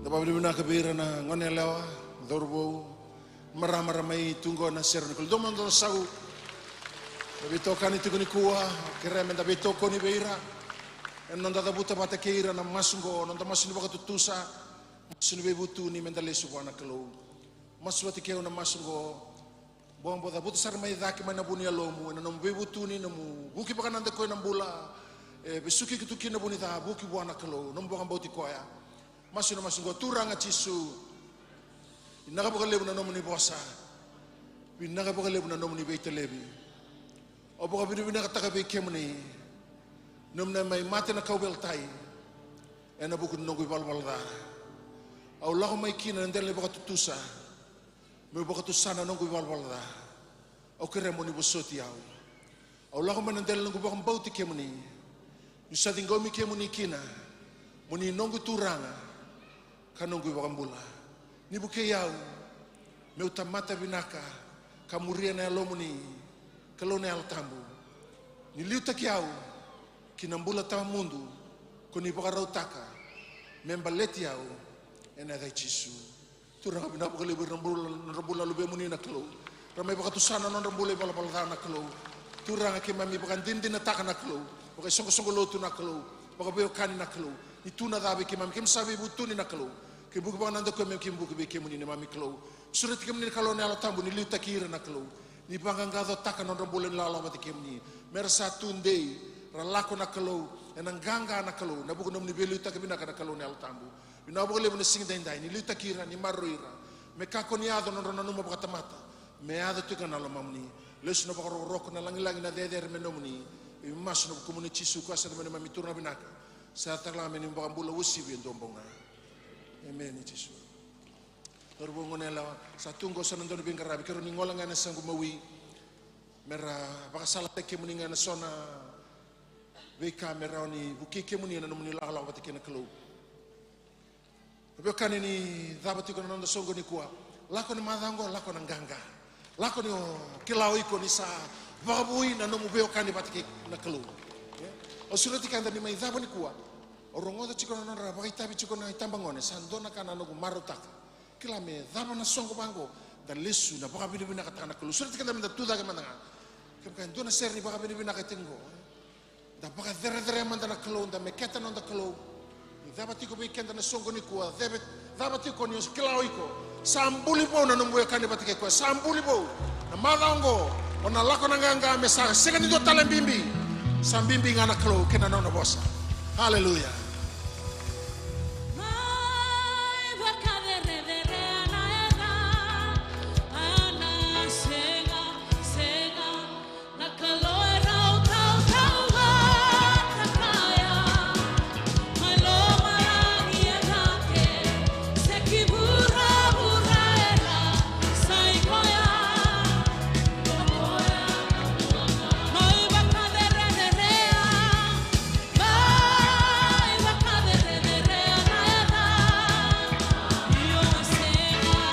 Da vakavinavinaka vei ira na gone yalewa, cauravou, marama ra mai tu oqo ena sere ni Kalou. Dou mada sau. Na veitokani tiko nikua, kerea meda veitokoni vei ira ena noda cavuta vata kei ira na masu oqo, noda masu ni vakatutusa, masu ni veivutuni meda lesu vua na Kalou. Masu vata kei au na masu oqo. Boboca, vuta sara mai cake mai na vu ni yalomu, ena nomu veivutuni, nomu vuki vakanadaku ena bula, e vesuki iko tu kina na vu ni ca, vuki vua na Kalou, nomu vakabauti koya. Masu na masu oqo. Turaga Jisu, vinaka vakalevu na nomuni vosa, vinaka vakalevu na nomuni veitalevi. Au vakavinavinakataka vei kemuni, nomuni na mai mate na kauveilatai ena vuku ni noqu ivalavala ca. Au lako mai kina na dela ni vakatutusa, meu vakatusa na noqu ivalavala ca. Au kerea mo ni vosoti au. Au lako mai na dela ni noqu vakabauti kemuni, niu sa ciqomi kemuni kina mo ni noqu Turaga ka noqu iVakabula. Ni vukei au meu tamata vinaka ka muria na Yalomuni, Kalou na Yalo Tabu. Ni liutaki au ki na bula tawamudu ko ni vakarautaka me baleti au, ena yaca i Jisu. Turaga, vinaka vakalevu ira na bula, nodra bula na luvemuni na Kalou. Ra mai vakatusa na nodra bula ivalavala ca na Kalou. Turaga, keimami vakadinadinataka na Kalou, vakaisoqosoqo lotu na Kalou, vakaveiwekani na Kalou, ni tu na ca vei keimami, keimami sa veivutuni na Kalou. Keivuke vakanadakuya me keivuke vei kemuni neimami Kalou. Sureti kemuni na Kalou na Yalo Tabu ni liutaki ira na Kalou, ni vaqaqacotaka na nodra bula ni lawalawa vata kei kemuni. Me ra sa tudei, ra lako na Kalou ena qaqa na Kalou, ena vuku ni nomuni veiliutaki vinaka na Kalou na Yalo Tabu. Vinaka vakalevu na siga daidai, ni liutaki ira, ni maroroi ira. Me kakua ni yaco na nodra nanuma vakatamata, me yaco tiko ga na lomamuni. Lesu na vakarokoroko, na lagilagi, na cecere me nomuni. Keimami masu ena vukumuni Jisu, ko koya sara ga na neimami Turaga vinaka. Sa yaco tale ga me neimami iVakabula uasivi e dua bau ga. Emeni Jisu. Cauravou, goneyalewa, sa tu qo so na dau ni veiqaravi, keirau ni gole ga ena yasaqu mawi me ra vakasalataki kemuni ga ena so na veika me rawa ni vukei kemuni ena nomuni lakolako vata kei na Kalou. Na veiwekani, ni cava tiko na noda soqo nikua, lako na macawa oqo, lako na qaqa. Lako ni o kila o iko ni sa vakavoui na nomu veiwekani vata kei na Kalou. Au sureti keda ni mai cava nikua. Au rogoca tiko na nodra vakaitavi tiko na itabagone, sa dua na ka na noqu marautaka. Kila me cava na soqo vaqo, da lesu na vakavinavinakataka na Kalou. Sureti keda me da tu cake mada ga. Kevaka e dua na sere ni vakavinavinaka e tiko qo, da vakacerecerea mada na Kalou, da meketa na noda Kalou. Ni cava tiko vei keda na soqo nikua, cava, cava tiko ni o kila o iko sa buli vou na nomu veiwekani vata kei koya, sa buli vou na macawa oqo, o na lako na qaqa me sa sega ni dua tale bibi. Sa bibi ga na Kalou kei na nona vosa. Haleluya. Mai vakacerecerea na yaca, a na sega, sega, na Kalou e rau tautauvata kaya. Mai lomalagi e cake, se ki vuravura era sa i koya. Mai vakacerecerea, mai vakacerecerea na yaca, io sega.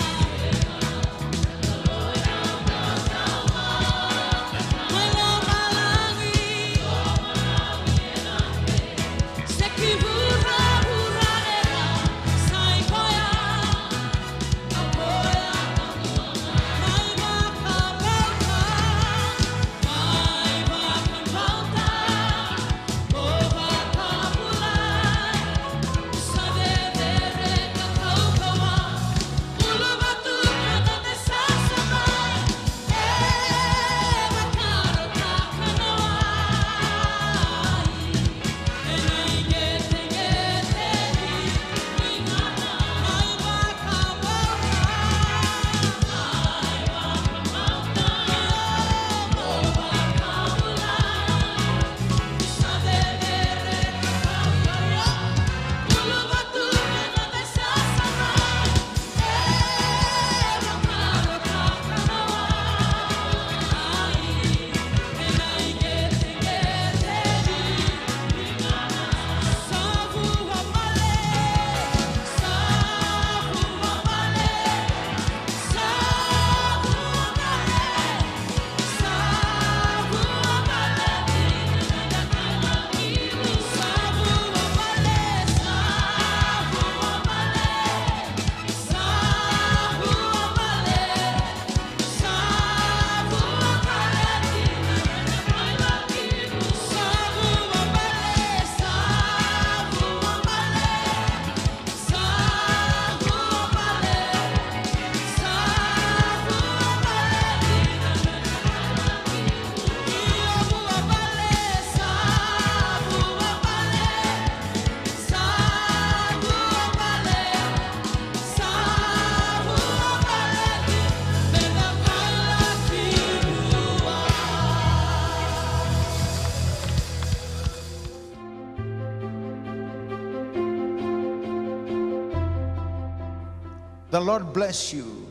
The Lord bless you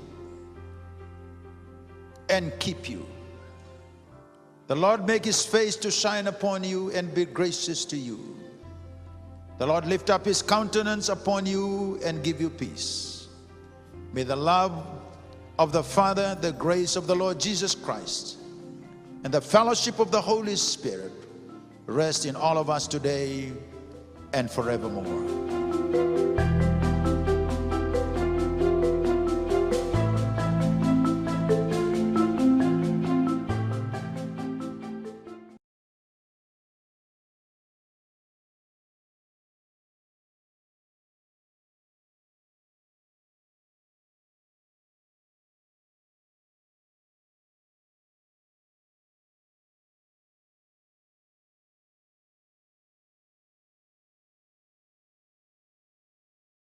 and keep you. The Lord make his face to shine upon you and be gracious to you. The Lord lift up his countenance upon you and give you peace. May the love of the Father, the grace of the Lord Jesus Christ, and the fellowship of the Holy Spirit rest in all of us today and forevermore.